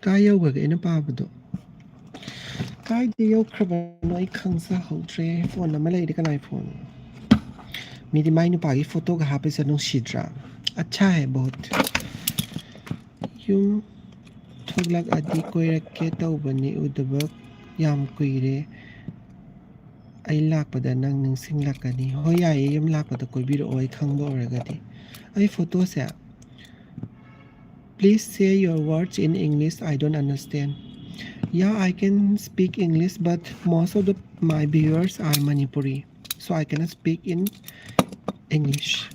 ꯀꯥꯏ ꯌꯧꯈ꯭ꯔꯒꯦ ꯑꯩꯅ ꯄꯥꯕꯗꯣ? ꯀꯥꯏꯗ ꯌꯧꯈ꯭ꯔꯕꯅꯣ ꯑꯩ ꯈꯪꯖꯍꯧꯗ꯭ꯔꯦ꯫ ꯐꯣꯟ ꯑꯃ ꯂꯩꯔꯦ, ꯀꯅꯥꯏ ꯐꯣꯟ? ꯃꯤꯗꯤ ꯃꯥꯏ ꯅꯨꯄꯥꯒꯤ ꯐꯣꯇꯣꯒ ꯍꯥꯞꯄꯤꯁꯦ ꯅꯨꯡꯁꯤꯗ꯭ꯔꯥ? ꯑꯠꯁꯥ ꯍꯦ ꯕꯣꯠ꯫ ꯌꯨꯝ ꯊꯣꯛꯂꯛꯑꯗꯤ ꯀꯣꯏꯔꯛꯀꯦ ꯇꯧꯕꯅꯤ, ꯎꯗꯕ ꯌꯥꯝ ꯀꯨꯏꯔꯦ꯫ ꯑꯩ ꯂꯥꯛꯄꯗ ꯅꯪ ꯅꯤꯡꯁꯤꯡꯂꯛꯀꯅꯤ꯫ ꯍꯣꯏ, ꯌꯥꯏꯌꯦ, ꯌꯨꯝ ꯂꯥꯛꯄꯗ ꯀꯣꯏꯕꯤꯔꯛꯑꯣ, ꯑꯩ ꯈꯪꯕ ꯑꯣꯏꯔꯒꯗꯤ꯫ ꯑꯩ ꯐꯣꯇꯣꯁꯦ, please say your words in English, I don't understand. Yeah, I can speak English, but most of the my viewers are Manipuri, so I cannot speak in English.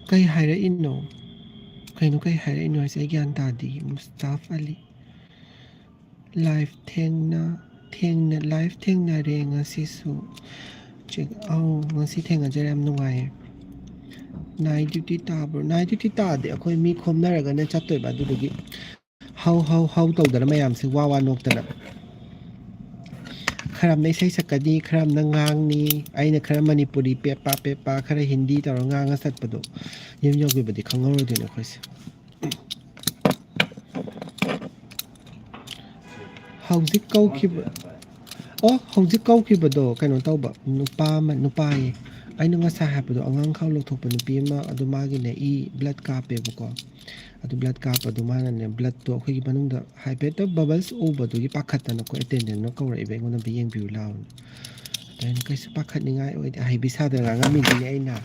ꯀꯩ ꯍꯥꯏꯔꯛꯏꯅꯣ? ꯀꯩꯅꯣ ꯀꯩ ꯍꯥꯏꯔꯛꯏꯅꯣ ꯍꯥꯏꯁꯦ? ꯑꯩ ꯒ꯭ꯌꯥꯟ ꯇꯥꯗꯦ꯫ ꯃꯨꯁꯇꯥꯐ ꯑꯂꯤ꯫ Live ꯊꯦꯡꯅ, ꯊꯦꯡꯅ, live ꯊꯦꯡꯅꯔꯦ ꯉꯁꯤꯁꯨ꯫ ꯆꯦꯛ-, ꯑꯧ, ꯉꯁꯤ ꯊꯦꯡꯅꯖꯔꯦ, ꯌꯥꯝ ꯅꯨꯡꯉꯥꯏꯌꯦ꯫ Night duty ꯇꯥꯕ꯭ꯔꯣ? Night duty ꯇꯥꯗꯦ, ꯑꯩꯈꯣꯏ ꯃꯤ ꯈꯣꯝꯅꯔꯒꯅꯦ ꯆꯠꯇꯣꯏꯕ, ꯑꯗꯨꯗꯨꯒꯤ ꯍꯧ ꯍꯧ ꯍꯧ ꯇꯧꯗꯅ ꯃꯌꯥꯝꯁꯦ ꯋꯥ ꯋꯥ ꯅꯣꯛꯇꯅ꯫ ꯈꯔ ꯑꯃꯅ ꯏꯁꯩ ꯁꯛꯀꯅꯤ, ꯈꯔ ꯑꯃꯅ ꯉꯥꯡꯅꯤ, ꯑꯩꯅ ꯈꯔ ꯃꯅꯤꯄꯨꯔꯤ ꯄꯦꯞꯄꯥ ꯄꯦꯞꯄꯥ, ꯈꯔ ꯍꯤꯟꯗꯤ ꯇꯧꯔꯒ ꯉꯥꯡꯉ ꯆꯠꯄꯗꯣ, ꯌꯨꯝ ꯌꯧꯈꯤꯕꯗꯤ ꯈꯪꯍꯧꯔꯣꯏꯗꯣꯏꯅꯦ ꯑꯩꯈꯣꯏꯁꯦ꯫ ꯍꯧꯖꯤꯛ ꯀꯧꯈꯤꯕ, ꯑꯣ, ꯍꯧꯖꯤꯛ ꯀꯧꯈꯤꯕꯗꯣ ꯀꯩꯅꯣ ꯇꯧꯕ, ꯅꯨꯄꯥ ꯑꯃ, ꯅꯨꯄꯥꯌꯦ꯫ ꯑꯩꯅ ꯉꯁꯥꯏ ꯍꯥꯏꯕꯗꯣ, ꯑꯉꯥꯡ ꯈꯥꯎ ꯂꯧꯊꯣꯛꯄ ꯅꯨꯄꯤ ꯑꯃ, ꯑꯗꯨ ꯃꯥꯒꯤꯅꯦ ꯏ blood ꯀꯥꯞꯄꯦꯕꯀꯣ꯫ ꯑꯗꯨ blood ꯀꯥꯞꯄꯗꯣ ꯃꯥꯅꯅꯦ, bloodꯇꯣ ꯑꯩꯈꯣꯏꯒꯤ ꯃꯅꯨꯡꯗ ꯍꯥꯏꯐꯦꯠꯇ bubbles ꯎꯕꯗꯨꯒꯤ ꯄꯥꯈꯠꯇꯅꯀꯣ, attendantꯅ ꯀꯧꯔꯛꯏꯕ, ꯑꯩꯉꯣꯟꯗ ꯑꯝꯇ ꯌꯦꯡꯕꯤꯌꯨ ꯂꯥꯎꯅ꯫ ꯑꯗ ꯑꯩꯅ, "ꯀꯩꯁꯨ ꯄꯥꯈꯠꯅꯤꯡꯉꯥꯏ ꯑꯣꯏꯗꯦ", ꯍꯩꯕꯤ ꯁꯥꯗꯅ ꯉꯥꯡꯉꯝꯃꯤꯅꯤꯅꯦ ꯑꯩꯅ꯫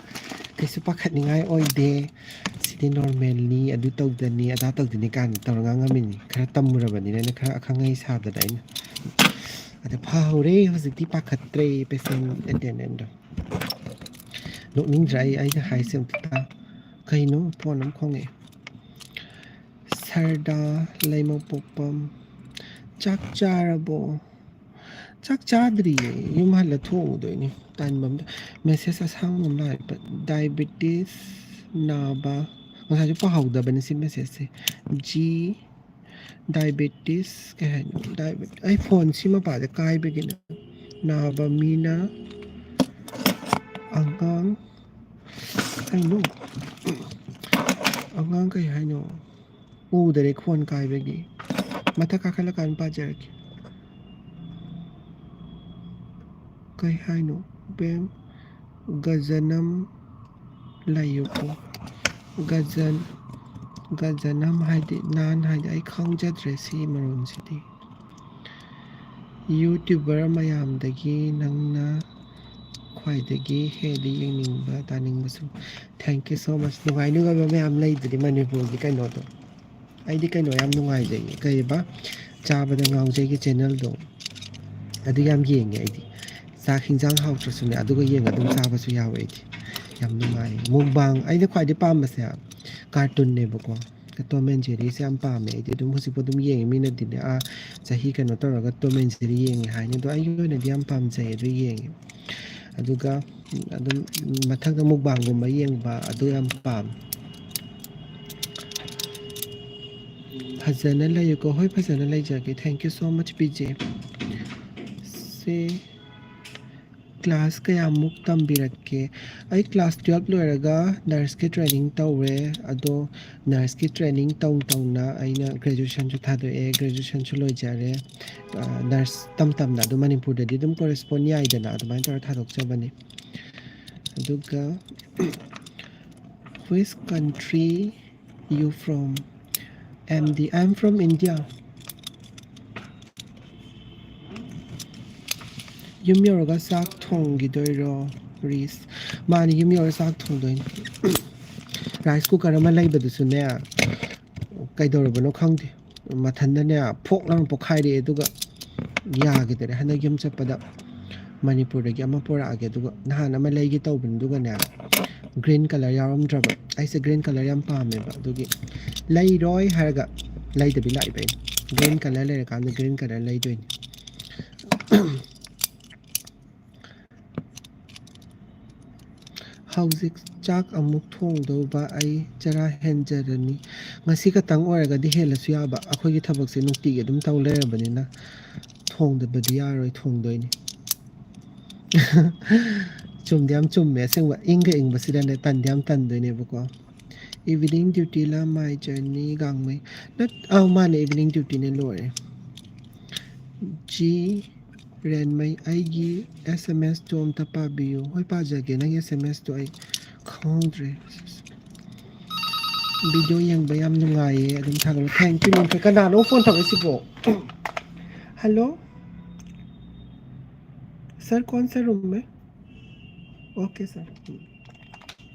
"ꯀꯩꯁꯨ ꯄꯥꯈꯠꯅꯤꯡꯉꯥꯏ ꯑꯣꯏꯗꯦ, ꯁꯤꯗꯤ normalꯅꯤ, ꯑꯗꯨ ꯇꯧꯗꯅꯤ, ꯑꯗꯥ ꯇꯧꯗꯅꯤ" ꯀꯥꯏꯅ ꯇꯧꯔ ꯉꯥꯡꯉꯝꯃꯤꯅꯤ꯫ ꯈꯔ ꯇꯝꯃꯨꯔꯕꯅꯤꯅ ꯑꯩꯅ ꯈꯔ ꯑꯈꯪ ꯑꯍꯩ ꯁꯥꯗꯅ ꯑꯩꯅ꯫ ꯑꯗ ꯐꯍꯧꯔꯦ, ꯍꯧꯖꯤꯛꯇꯤ ꯄꯥꯈꯠꯇ꯭ꯔꯦ patient attendantꯗꯣ꯫ ꯅꯣꯛꯅꯤꯡꯗ꯭ꯔꯥ ꯑꯩ, ꯑꯩꯅ ꯍꯥꯏꯁꯦ ꯑꯝꯇ ꯇꯥ-, ꯀꯩꯅꯣ phone ꯑꯃ ꯈꯣꯡꯉꯛꯑꯦ? ꯁꯔꯗꯥ ꯂꯩꯃꯄꯣꯛꯄꯝ, "ꯆꯥꯛ ꯆꯥꯔꯕꯣ?" ꯆꯥꯛ ꯆꯥꯗ꯭ꯔꯤꯌꯦ, ꯌꯨꯝ ꯍꯜꯂ ꯊꯣꯡꯉꯨꯗꯣꯏꯅꯤ꯫ ꯇꯟꯕ ꯑꯝꯗ꯫ Message ꯑꯁꯥꯡꯕ ꯑꯃ ꯂꯥꯛꯑꯦ꯫ Diabetes ꯅꯥꯕ, ꯉꯁꯥꯏꯁꯨ ꯄꯥꯍꯧꯗꯕꯅꯤ ꯁꯤ messageꯁꯦ꯫ G ꯗꯥꯏꯕꯦꯇꯤꯁ ꯀꯩ ꯍꯥꯏꯅꯣ? ꯗꯥꯏꯕꯦ-, ꯑꯩ ꯐꯣꯟꯁꯤ ꯃꯄꯥꯗ ꯀꯥꯏꯕꯒꯤꯅ ꯅꯥꯕ ꯃꯤꯅ ꯑꯉꯥꯡ ꯀꯩꯅꯣ? ꯑꯉꯥꯡ ꯀꯩ ꯍꯥꯏꯅꯣ? ꯎꯗꯔꯦ ꯐꯣꯟ ꯀꯥꯏꯕꯒꯤ꯫ ꯃꯊꯛ ꯀꯥꯈꯠꯂꯀꯥꯟꯗ ꯄꯥꯖꯔꯛꯀꯦ꯫ ꯀꯩ ꯍꯥꯏꯅꯣ? ꯕꯦꯝ, ꯒꯖꯅꯝ ꯂꯩꯌꯨꯀꯣ꯫ ꯒꯖꯟ, ꯒꯖꯅꯝ ꯍꯥꯏꯗꯤ ꯅꯥꯟ ꯍꯥꯏꯗꯤ ꯑꯩ ꯈꯪꯖꯗ꯭ꯔꯦ ꯁꯤ ꯃꯔꯣꯟꯁꯤꯗꯤ꯫ YouTuber ꯃꯌꯥꯝꯗꯒꯤ ꯅꯪꯅ ꯈ꯭ꯋꯥꯏꯗꯒꯤ ꯍꯦꯜꯂꯤ ꯌꯦꯡꯅꯤꯡꯕ, ꯇꯥꯅꯤꯡꯕꯁꯨ꯫ Thank you so much. ꯅꯨꯡꯉꯥꯏ ꯅꯨꯡꯉꯥꯏꯕ ꯃꯌꯥꯝ ꯂꯩꯗꯨꯗꯤ ꯃꯅꯤꯄꯨꯔꯒꯤ ꯀꯩꯅꯣꯗꯣ꯫ ꯑꯩꯗꯤ ꯀꯩꯅꯣ ꯌꯥꯝ ꯅꯨꯡꯉꯥꯏꯖꯩꯌꯦ, ꯀꯩꯕ, ꯆꯥꯕꯗ ꯉꯥꯎꯖꯩꯒꯤ channelꯗꯣ, ꯑꯗꯨ ꯌꯥꯝ ꯌꯦꯡꯉꯦ ꯑꯩꯗꯤ꯫ ꯆꯥꯛ ꯍꯤꯟꯖꯥꯡ ꯍꯥꯎꯇ꯭ꯔꯁꯨꯅꯦ, ꯑꯗꯨꯒ ꯌꯦꯡꯉ ꯑꯗꯨꯝ ꯆꯥꯕꯁꯨ ꯌꯥꯎꯋꯦ ꯑꯩꯗꯤ꯫ ꯌꯥꯝ ꯅꯨꯡꯉꯥꯏ꯫ Mukbang, ꯑꯩꯅ ꯈ꯭ꯋꯥꯏꯗꯩ ꯄꯥꯝꯕꯁꯦ cartoonꯅꯦꯕꯀꯣ, Tom and Jerryꯁꯦ ꯌꯥꯝ ꯄꯥꯝꯃꯦ ꯑꯩꯗꯤ꯫ ꯑꯗꯨꯝ ꯍꯧꯖꯤꯛꯄꯨ ꯑꯗꯨꯝ ꯌꯦꯡꯉꯦ꯫ ꯃꯤꯅꯗꯤꯅꯦ, ꯑꯥ, ꯆꯍꯤ ꯀꯩꯅꯣ ꯇꯧꯔꯒ Tom and Jerry ꯌꯦꯡꯉꯦ ꯍꯥꯏꯅꯤ, ꯑꯗꯣ ꯑꯩꯒꯤ ꯑꯣꯏꯅꯗꯤ ꯌꯥꯝ ꯄꯥꯝꯖꯩ, ꯑꯗꯨ ꯌꯦꯡꯉꯦ꯫ ꯑꯗꯨꯒ ꯑꯗꯨꯝ ꯃꯊꯪꯗ mukbangꯒꯨꯝꯕ ꯌꯦꯡꯕ, ꯑꯗꯨ ꯌꯥꯝ ꯄꯥꯝꯃꯦ꯫ ꯐꯖꯅ ꯂꯩꯌꯨꯀꯣ꯫ ꯍꯣꯏ, ꯐꯖꯅ ꯂꯩꯖꯒꯦ꯫ Thank you so much, ꯄꯤꯖꯦ꯫ Say, class ꯀꯌꯥꯃꯨꯛ ꯇꯝꯕꯤꯔꯛꯀꯦ? ꯑꯩ class twelve ꯂꯣꯏꯔꯒ nurseꯀꯤ training ꯇꯧꯔꯦ꯫ ꯑꯗꯣ nurseꯀꯤ training ꯇꯧ ꯇꯧꯅ ꯑꯩꯅ graduationꯁꯨ ꯊꯥꯗꯣꯛꯑꯦ, graduationꯁꯨ ꯂꯣꯏꯖꯔꯦ꯫ ꯑ, nurse ꯇꯝ ꯇꯝꯅ ꯑꯗꯨꯝ ꯃꯅꯤꯄꯨꯔꯗꯗꯤ ꯑꯗꯨꯝ correspond ꯌꯥꯏꯗꯅ, ꯑꯗꯨꯃꯥꯏꯅ ꯇꯧꯔ ꯊꯥꯗꯣꯛꯆꯕꯅꯤ꯫ ꯑꯗꯨꯒ, which country you from? MD, I'm from India. ꯌꯨꯝ ꯌꯧꯔꯒ ꯆꯥꯛ ꯊꯣꯡꯈꯤꯗꯣꯏꯔꯣ, ꯔꯤꯁ? ꯃꯥꯅꯤ, ꯌꯨꯝ ꯌꯧꯔꯒ ꯆꯥꯛ ꯊꯣꯡꯗꯣꯏꯅꯤ꯫ Rice cooker ꯑꯃ ꯂꯩꯕꯗꯨꯁꯨꯅꯦ, ꯀꯩꯗꯧꯔꯕꯅꯣ ꯈꯪꯗꯦ, ꯃꯊꯟꯗꯅꯦ ꯐꯣꯛ ꯂꯥꯎꯅ ꯄꯣꯛꯈꯥꯏꯔꯛꯑꯦ, ꯑꯗꯨꯒ ꯌꯥꯈꯤꯗꯔꯦ꯫ ꯍꯟꯗꯛ ꯌꯨꯝ ꯆꯠꯄꯗ ꯃꯅꯤꯄꯨꯔꯗꯒꯤ ꯑꯃ ꯄꯨꯔꯛꯑꯒꯦ, ꯑꯗꯨꯒ ꯅꯍꯥꯟ ꯑꯃ ꯂꯩꯒꯦ ꯇꯧꯕꯅꯤ, ꯑꯗꯨꯒꯅꯦ green colour ꯌꯥꯎꯔꯝꯗ꯭ꯔꯕ꯫ ꯑꯩꯁꯦ green colour ꯌꯥꯝ ꯄꯥꯝꯃꯦꯕ, ꯑꯗꯨꯒꯤ ꯂꯩꯔꯣꯏ ꯍꯥꯏꯔꯒ ꯂꯩꯗꯕꯤ ꯂꯥꯛꯏꯕ ꯑꯩꯅ꯫ Green colour ꯂꯩꯔꯀꯥꯟꯗ green colour ꯂꯩꯗꯣꯏꯅꯤ꯫ ꯍꯧꯖꯤꯛ ꯆꯥꯛ ꯑꯃꯨꯛ ꯊꯣꯡꯗꯧꯕ, ꯑꯩ ꯆꯔꯥ ꯍꯦꯟꯖꯔꯅꯤ꯫ ꯉꯁꯤ ꯈꯛꯇꯪ ꯑꯣꯏꯔꯒꯗꯤ ꯍꯦꯜꯂꯁꯨ ꯌꯥꯕ, ꯑꯩꯈꯣꯏꯒꯤ ꯊꯕꯛꯁꯦ ꯅꯨꯡꯇꯤꯒꯤ ꯑꯗꯨꯝ ꯇꯧ ꯂꯩꯔꯕꯅꯤꯅ ꯊꯣꯡꯗꯕꯗꯤ ꯌꯥꯔꯣꯏ, ꯊꯣꯡꯗꯣꯏꯅꯤ꯫ ꯆꯨꯝꯗꯤ ꯌꯥꯝ ꯆꯨꯝꯃꯦ ꯑꯁꯦꯡꯕ, ꯏꯪꯒ ꯏꯪꯕꯁꯤꯗꯅꯦ ꯇꯟꯗꯤ ꯌꯥꯝ ꯇꯟꯗꯣꯏꯅꯦꯕꯀꯣ꯫ Evening duty ꯂ my journey ꯒꯥꯡꯃꯩ꯫ ꯅꯠ ꯑꯧ ꯃꯥꯅꯦ, evening duty ꯅꯦ, ꯂꯣꯏꯔꯦ꯫ ꯖꯤ ꯔꯦꯟꯃꯩ, ꯑꯩꯒꯤ ꯑꯦꯁ ꯑꯦꯝ ꯑꯦꯁꯇꯣ ꯑꯝꯇ ꯄꯥꯕꯤꯌꯨ꯫ ꯍꯣꯏ, ꯄꯥꯖꯒꯦ, ꯅꯪꯒꯤ ꯑꯦꯁ ꯑꯦꯝ ꯑꯦꯁꯇꯣ ꯑꯩ ꯈꯪꯍꯧꯗ꯭ꯔꯦ꯫ ꯚꯤꯗꯤꯑꯣ ꯌꯦꯡꯕ ꯌꯥꯝ ꯅꯨꯡꯉꯥꯏꯌꯦ, ꯑꯗꯨꯝ ꯊꯥꯒꯠꯂꯨ꯫ Thank you, ꯅꯪ ꯀꯅꯥꯅꯣ ꯐꯣꯟ ꯇꯧꯔꯛꯏꯁꯤꯕꯣ? Hello, sir, कौन सा रूम में? Okay, sir.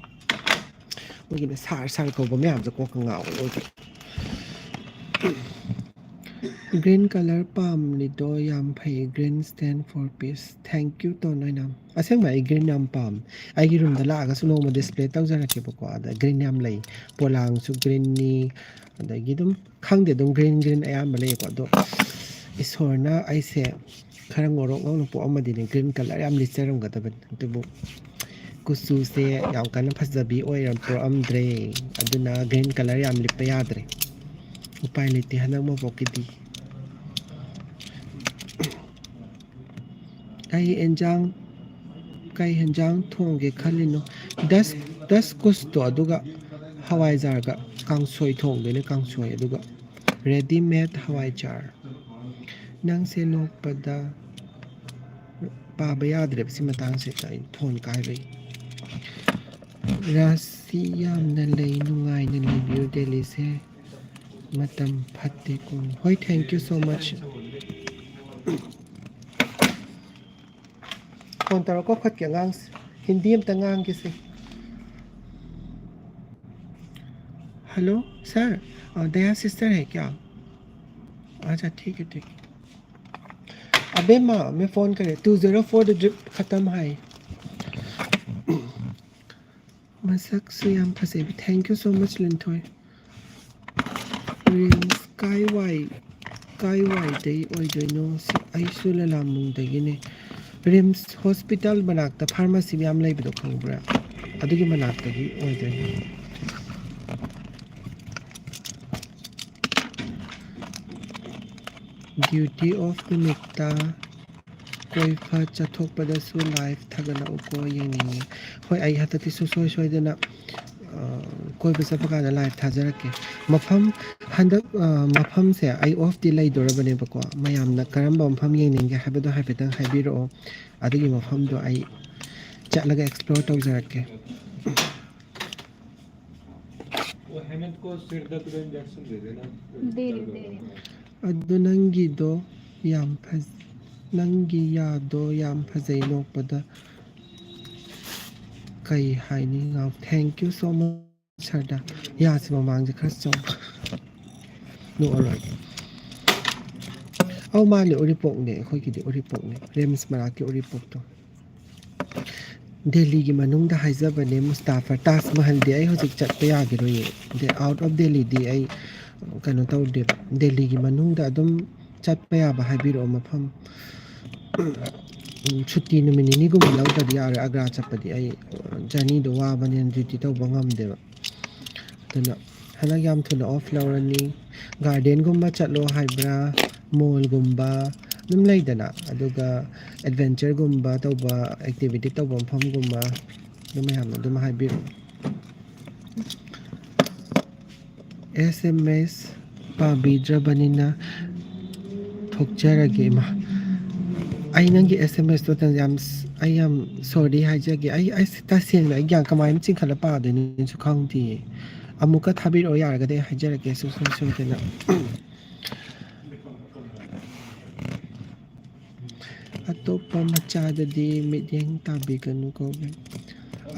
ꯃꯣꯏꯒꯤꯅ ꯁꯥꯔ ꯁꯥꯔ ꯀꯧꯕ ꯃꯌꯥꯝꯁꯦ ꯀꯣꯛꯀ ꯉꯥꯎꯋꯦ ꯑꯣꯏꯗꯦ꯫ Green colour ꯄꯥꯝꯂꯤꯗꯣ ꯌꯥꯝ ꯐꯩ꯫ Green stand for peace. Thank you, tone ꯑꯣꯏꯅ꯫ ꯑꯁꯦꯡꯕ ꯑꯩ green ꯌꯥꯝ ꯄꯥꯝꯃꯦ꯫ ꯑꯩꯒꯤ ꯔꯨꯝꯗ ꯂꯥꯛꯑꯒꯁꯨ ꯅꯣꯡꯃ ꯗꯤꯁꯄ꯭ꯂꯦ ꯇꯧꯖꯔꯛꯀꯦꯕꯀꯣ꯫ ꯑꯗ green ꯌꯥꯝ ꯂꯩ꯫ ꯄꯣꯂꯥꯡꯁꯨ green ꯅꯤ, ꯑꯗꯒꯤ ꯑꯗꯨꯝ ꯈꯪꯗꯦ, ꯑꯗꯨꯝ green green ꯑꯌꯥꯝꯕ ꯂꯩꯌꯦꯀꯣ꯫ ꯑꯗꯣ ꯏꯁꯣꯔꯅ ꯑꯩꯁꯦ ꯈꯔ ꯉꯧꯔꯣꯛ ꯉꯧꯅ ꯄꯣꯛꯑꯝꯃꯗꯤꯅꯦ green colour ꯌꯥꯝ ꯂꯤꯠꯆꯔꯝꯒꯗꯕꯅꯤ꯫ ꯑꯗꯨꯕꯨ ꯀꯨꯆꯨꯁꯦ ꯌꯥꯝ ꯀꯟꯅ ꯐꯖꯕꯤ ꯑꯣꯏꯔꯝ ꯄꯣꯛꯑꯝꯗ꯭ꯔꯦ꯫ ꯑꯗꯨꯅ green colour ꯌꯥꯝ ꯂꯤꯠꯄ ꯌꯥꯗ꯭ꯔꯦ꯫ ꯎꯄꯥꯏ ꯂꯩꯇꯦ ꯍꯟꯗꯛ ꯃꯄꯣꯛꯀꯤꯗꯤ꯫ ꯑꯩ ꯑꯦꯟꯖꯥꯡ, ꯀꯩ ꯍꯦꯟꯖꯥꯡ ꯊꯣꯡꯒꯦ ꯈꯜꯂꯤꯅꯣ? ꯗꯁ, ꯗꯁ ꯀꯨꯁꯇꯣ, ꯑꯗꯨꯒ ꯍꯋꯥꯏꯖꯥꯔꯒ ꯀꯥꯡꯁꯣꯏ ꯊꯣꯡꯗꯣꯏꯅꯦ, ꯀꯥꯡꯁꯣꯏ, ꯑꯗꯨꯒ ready made ꯍꯋꯥꯏꯖꯥꯔ꯫ ꯅꯪꯁꯦ ꯅꯣꯛꯄꯗ ꯄꯥꯕ ꯌꯥꯗ꯭ꯔꯦꯕ ꯁꯤ ꯃꯇꯥꯡꯁꯤꯗ, ꯑꯩ ꯐꯣꯟ ꯀꯥꯏꯕꯩ꯫ ꯔꯥꯁꯤ ꯌꯥꯝꯅ ꯂꯩ, ꯅꯨꯡꯉꯥꯏꯅ ꯂꯩꯕꯤꯌꯨ ꯗꯦꯜꯂꯤꯁꯦ꯫ ꯃꯇꯝ ꯐꯠꯇꯦꯀꯣ꯫ ꯍꯣꯏ, thank you so much꯫ Phone ꯇꯧꯔꯛꯀꯣ, ꯈꯣꯠꯀꯦ ꯑꯉꯥꯡꯁꯦ꯫ ꯍꯤꯟꯗꯤ ꯑꯝꯇ ꯉꯥꯡꯒꯦꯁꯦ꯫ Hello, sir, अ, दया sister है क्या? अच्छा, ठीक है, ठीक है। अबे माँ, मैं फ़ोन करे, two zero four ꯗ drip खत्म है। ꯃꯁꯛꯁꯨ ꯌꯥꯝ ꯐꯖꯩ꯫ Thank you so much, ꯂꯤꯟꯊꯣꯏ꯫ ꯔꯤꯝꯁ ꯀꯥꯏꯋꯥꯏ, ꯀꯥꯏꯋꯥꯏꯗꯩ ꯑꯣꯏꯗꯣꯏꯅꯣ? ꯁꯤ ꯑꯩꯁꯨ ꯂꯂꯥꯝꯕꯨꯡꯗꯒꯤꯅꯦ꯫ ꯔꯤꯝꯁ ꯍꯣꯁꯄꯤꯇꯥꯜ ꯃꯅꯥꯛꯇ ꯐꯥꯔꯃꯥꯁꯤ ꯃꯌꯥꯝ ꯂꯩꯕꯗꯣ ꯈꯪꯕ꯭ꯔꯥ? ꯑꯗꯨꯒꯤ ꯃꯅꯥꯛꯇꯒꯤ ꯑꯣꯏꯗꯣꯏꯅꯤ꯫ Duty off ꯅꯨꯃꯤꯠꯇ ꯀꯣꯏꯕ ꯆꯠꯊꯣꯛꯄꯗꯁꯨ live ꯊꯥꯒꯠꯂꯛꯎꯀꯣ, ꯌꯦꯡꯅꯤꯡꯉꯤ꯫ ꯍꯣꯏ, ꯑꯩ ꯍꯟꯗꯛꯇꯤ ꯁꯨꯡꯁꯣꯏ ꯁꯣꯏꯗꯅ, ꯑ, ꯀꯣꯏꯕ ꯆꯠꯄ ꯀꯥꯟꯗ live ꯊꯥꯖꯔꯛꯀꯦ꯫ ꯃꯐꯝ ꯍꯟꯗꯛ, ꯑ, ꯃꯐꯝꯁꯦ ꯑꯩ off ꯇꯤ ꯂꯩꯗꯣꯔꯕꯅꯦꯕꯀꯣ꯫ ꯃꯌꯥꯝꯅ ꯀꯔꯝꯕ ꯃꯐꯝ ꯌꯦꯡꯅꯤꯡꯒꯦ ꯍꯥꯏꯕꯗꯣ ꯍꯥꯏꯐꯦꯠꯇꯪ ꯍꯥꯏꯕꯤꯔꯛꯑꯣ꯫ ꯑꯗꯨꯒꯤ ꯃꯐꯝꯗꯣ ꯑꯩ ꯆꯠꯂꯒ explore ꯇꯧꯖꯔꯛꯀꯦ꯫ वो हेमंत को सिर दर्द का इंजेक्शन दे देना। दे रही, दे रही। ꯑꯗꯣ ꯅꯪꯒꯤꯗꯣ ꯌꯥꯝ ꯐꯖ-, ꯅꯪꯒꯤ ꯌꯥꯗꯣ ꯌꯥꯝ ꯐꯖꯩ ꯅꯣꯛꯄꯗ꯫ ꯀꯩ ꯍꯥꯏꯅꯤ? ꯉꯥꯎ-, thank you so much, ꯁꯔꯗꯥ꯫ ꯌꯥꯁꯤ ꯃꯃꯥꯡꯁꯦ ꯈꯔ ꯆꯥꯎ-, ꯅꯣꯛꯑꯔꯣꯏ꯫ ꯑꯧ, ꯃꯥꯅꯦ, ꯎꯔꯤꯄꯣꯛꯅꯦ, ꯑꯩꯈꯣꯏꯒꯤꯗꯤ ꯎꯔꯤꯄꯣꯛꯅꯦ, ꯔꯤꯝꯁ ꯃꯅꯥꯛꯀꯤ ꯎꯔꯤꯄꯣꯛꯇꯣ꯫ ꯗꯦꯜꯂꯤꯒꯤ ꯃꯅꯨꯡꯗ ꯍꯥꯏꯖꯕꯅꯦ, ꯃꯨꯁꯇꯥꯐꯔ, ꯇꯥꯖ ꯃꯍꯜꯗꯤ ꯑꯩ ꯍꯧꯖꯤꯛ ꯆꯠꯄ ꯌꯥꯈꯤꯔꯣꯏꯌꯦ꯫ ꯗꯦ-, out of ꯗꯦꯜꯂꯤꯗꯤ ꯑꯩ ꯀꯩꯅꯣ ꯇꯧꯗꯦꯕ꯫ ꯗꯦꯜꯂꯤꯒꯤ ꯃꯅꯨꯡꯗ ꯑꯗꯨꯝ ꯆꯠꯄ ꯌꯥꯕ ꯍꯥꯏꯕꯤꯔꯛꯑꯣ ꯃꯐꯝ꯫ ꯎꯝ, ꯁꯨꯇꯤ ꯅꯨꯃꯤꯠ ꯅꯤꯅꯤꯒꯨꯝꯕ ꯂꯧꯗ꯭ꯔꯗꯤ ꯌꯥꯔꯣꯏ꯫ ꯑꯒ꯭ꯔꯥ ꯆꯠꯄꯗꯤ ꯑꯩ, ꯑ, journey ꯗꯣ ꯋꯥꯕꯅꯤꯅ duty ꯇꯧꯕ ꯉꯝꯗꯦꯕ꯫ ꯑꯗꯨꯅ ꯍꯟꯗꯛ ꯌꯥꯝ ꯊꯨꯅ off ꯂꯧꯔꯅꯤ꯫ Garden ꯒꯨꯝꯕ ꯆꯠꯂꯣ ꯍꯥꯏꯕ꯭ꯔꯥ, mall ꯒꯨꯝꯕ ꯑꯗꯨꯝ ꯂꯩꯗꯅ, ꯑꯗꯨꯒ adventure ꯒꯨꯝꯕ ꯇꯧꯕ, activity ꯇꯧꯕ ꯃꯐꯝꯒꯨꯝꯕ, ꯑꯗꯨ ꯃꯌꯥꯝ ꯑꯗꯨꯝ ꯍꯥꯏꯕꯤꯔꯛꯑꯣ꯫ S M S ꯄꯥꯕꯤꯗ꯭ꯔꯕꯅꯤꯅ ꯊꯣꯛꯆꯔꯒꯦ, ꯏꯃꯥ꯫ ꯑꯩ ꯅꯪꯒꯤ S M S ꯇꯣ ꯌꯥꯝ, ꯑꯩ ꯌꯥꯝ sorry ꯍꯥꯏꯖꯒꯦ꯫ ꯑꯩ, ꯑꯩ ꯇꯁꯦꯡꯅ ꯑꯩ ꯒ꯭ꯌꯥꯟ ꯀꯃꯥꯏꯅ ꯆꯤꯡꯈꯠꯂ ꯄꯥꯗꯣꯏꯅꯣꯁꯨ ꯈꯪꯗꯦ꯫ ꯑꯃꯨꯛꯀ ꯊꯥꯕꯤꯔꯛꯑꯣ ꯌꯥꯔꯒꯗꯤ ꯑꯩ ꯍꯥꯏꯖꯔꯛꯀꯦ ꯁꯨꯡꯁꯣꯏ ꯁꯣꯏꯗꯅ꯫ ꯑꯇꯣꯞꯄ ꯃꯆꯥꯗꯗꯤ ꯃꯤꯠꯌꯦꯡ ꯇꯥꯕꯤꯒꯅꯨ ꯀꯧꯋꯦ꯫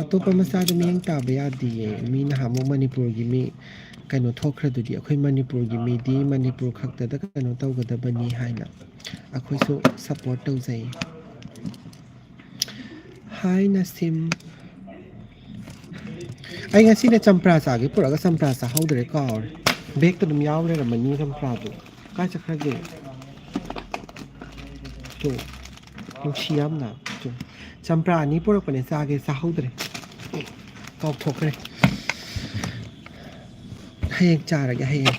ꯑꯇꯣꯞꯄ ꯃꯆꯥꯗ ꯃꯤꯠꯌꯦꯡ ꯇꯥꯕ ꯌꯥꯗꯤꯌꯦ꯫ ꯃꯤ ꯅꯍꯥꯟꯃꯨꯛ ꯃꯅꯤꯄꯨꯔꯒꯤ ꯃꯤ ꯀꯩꯅꯣ ꯊꯣꯛꯈ꯭ꯔꯗꯨꯗꯤ, ꯑꯩꯈꯣꯏ ꯃꯅꯤꯄꯨꯔꯒꯤ ꯃꯤꯗꯤ ꯃꯅꯤꯄꯨꯔ ꯈꯛꯇꯗ ꯀꯩꯅꯣ ꯇꯧꯒꯗꯕꯅꯤ ꯍꯥꯏꯅ ꯑꯩꯈꯣꯏꯁꯨ support ꯇꯧꯖꯩ꯫ Hi ꯅꯁꯤꯝ꯫ ꯑꯩ ꯉꯁꯤꯅꯦ ꯆꯝꯄ꯭ꯔꯥ ꯆꯥꯒꯦ ꯄꯨꯔꯛꯑꯒ ꯆꯝꯄ꯭ꯔꯥ ꯆꯥꯍꯧꯗ꯭ꯔꯦ, ꯀꯥꯎꯔꯦ꯫ Bag ꯇ ꯑꯗꯨꯝ ꯌꯥꯎ ꯂꯩꯔꯝꯃꯅꯤ ꯆꯝꯄ꯭ꯔꯥꯗꯣ꯫ ꯀꯥꯏ ꯆꯠꯈ꯭ꯔꯒꯦ? ꯇꯣ, ꯅꯨꯡꯁꯤ ꯌꯥꯝꯅ꯫ ꯇꯣ, ꯆꯝꯄ꯭ꯔꯥ ꯑꯅꯤ ꯄꯨꯔꯛꯄꯅꯦ, ꯆꯥꯒꯦ, ꯆꯥꯍꯧꯗ꯭ꯔꯦ꯫ ꯀꯥꯎꯊꯣꯛꯈ꯭ꯔꯦ꯫ ꯍꯌꯦꯡ ꯆꯥꯔꯒꯦ, ꯍꯌꯦꯡ꯫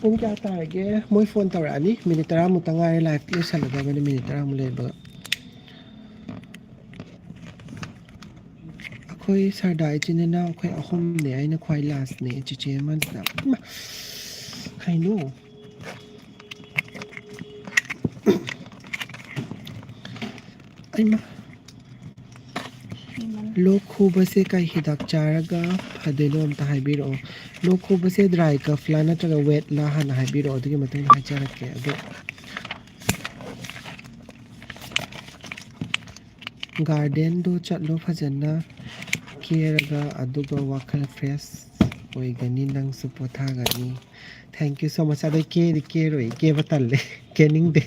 ꯄꯨꯡ ꯀꯌꯥ ꯇꯥꯔꯒꯦ? ꯃꯣꯏ ꯐꯣꯟ ꯇꯧꯔꯛꯑꯅꯤ꯫ ꯃꯤꯅꯤꯠ ꯇꯔꯥꯃꯨꯛꯇ ꯉꯥꯏꯔꯦ ꯂꯥꯏꯚ ꯂꯣꯏꯁꯜꯂꯗꯕꯅꯤ, ꯃꯤꯅꯤꯠ ꯇꯔꯥꯃꯨꯛ ꯂꯩꯕꯒ꯫ ꯑꯩꯈꯣꯏ ꯁꯔꯗꯥ ꯏꯆꯤꯟ ꯏꯅꯥꯎ ꯑꯩꯈꯣꯏ ꯑꯍꯨꯝꯅꯦ, ꯑꯩꯅ ꯈ꯭ꯋꯥꯏ ꯂꯥꯁꯅꯦ, ꯆꯤꯆꯦ ꯑꯃꯁꯤꯅ꯫ ꯏꯃꯥ! ꯀꯩꯅꯣ? ꯑꯩꯃ꯫ ꯂꯣꯛ ꯈꯨꯕꯁꯦ ꯀꯩ ꯍꯤꯗꯥꯛ ꯆꯥꯔꯒ ꯐꯗꯣꯏꯅꯣ ꯑꯝꯇ ꯍꯥꯏꯕꯤꯔꯛꯑꯣ꯫ ꯂꯣꯛ ꯈꯨꯕꯁꯦ ꯗ꯭ꯔꯥꯏ ꯀꯐꯂꯥ ꯅꯠꯇ꯭ꯔꯒ ꯋꯦꯠꯂꯥ ꯍꯥꯟꯅ ꯍꯥꯏꯕꯤꯔꯛꯑꯣ, ꯑꯗꯨꯒꯤ ꯃꯇꯨꯡꯗ ꯍꯥꯏꯖꯔꯛꯀꯦ꯫ ꯑꯗꯣ ꯒꯥꯔꯗꯦꯟꯗꯣ ꯆꯠꯂꯣ ꯐꯖꯅ ꯀꯦꯔꯒ, ꯑꯗꯨꯒ ꯋꯥꯈꯜ ꯐ꯭ꯔꯦꯁ ꯑꯣꯏꯒꯅꯤ, ꯅꯪꯁꯨ ꯄꯣꯊꯥꯒꯅꯤ꯫ Thank you so much꯫ ꯑꯗꯩ ꯀꯦꯗꯤ ꯀꯦꯔꯣꯏ, ꯀꯦꯕ ꯇꯜꯂꯦ, ꯀꯦꯅꯤꯡꯗꯦ꯫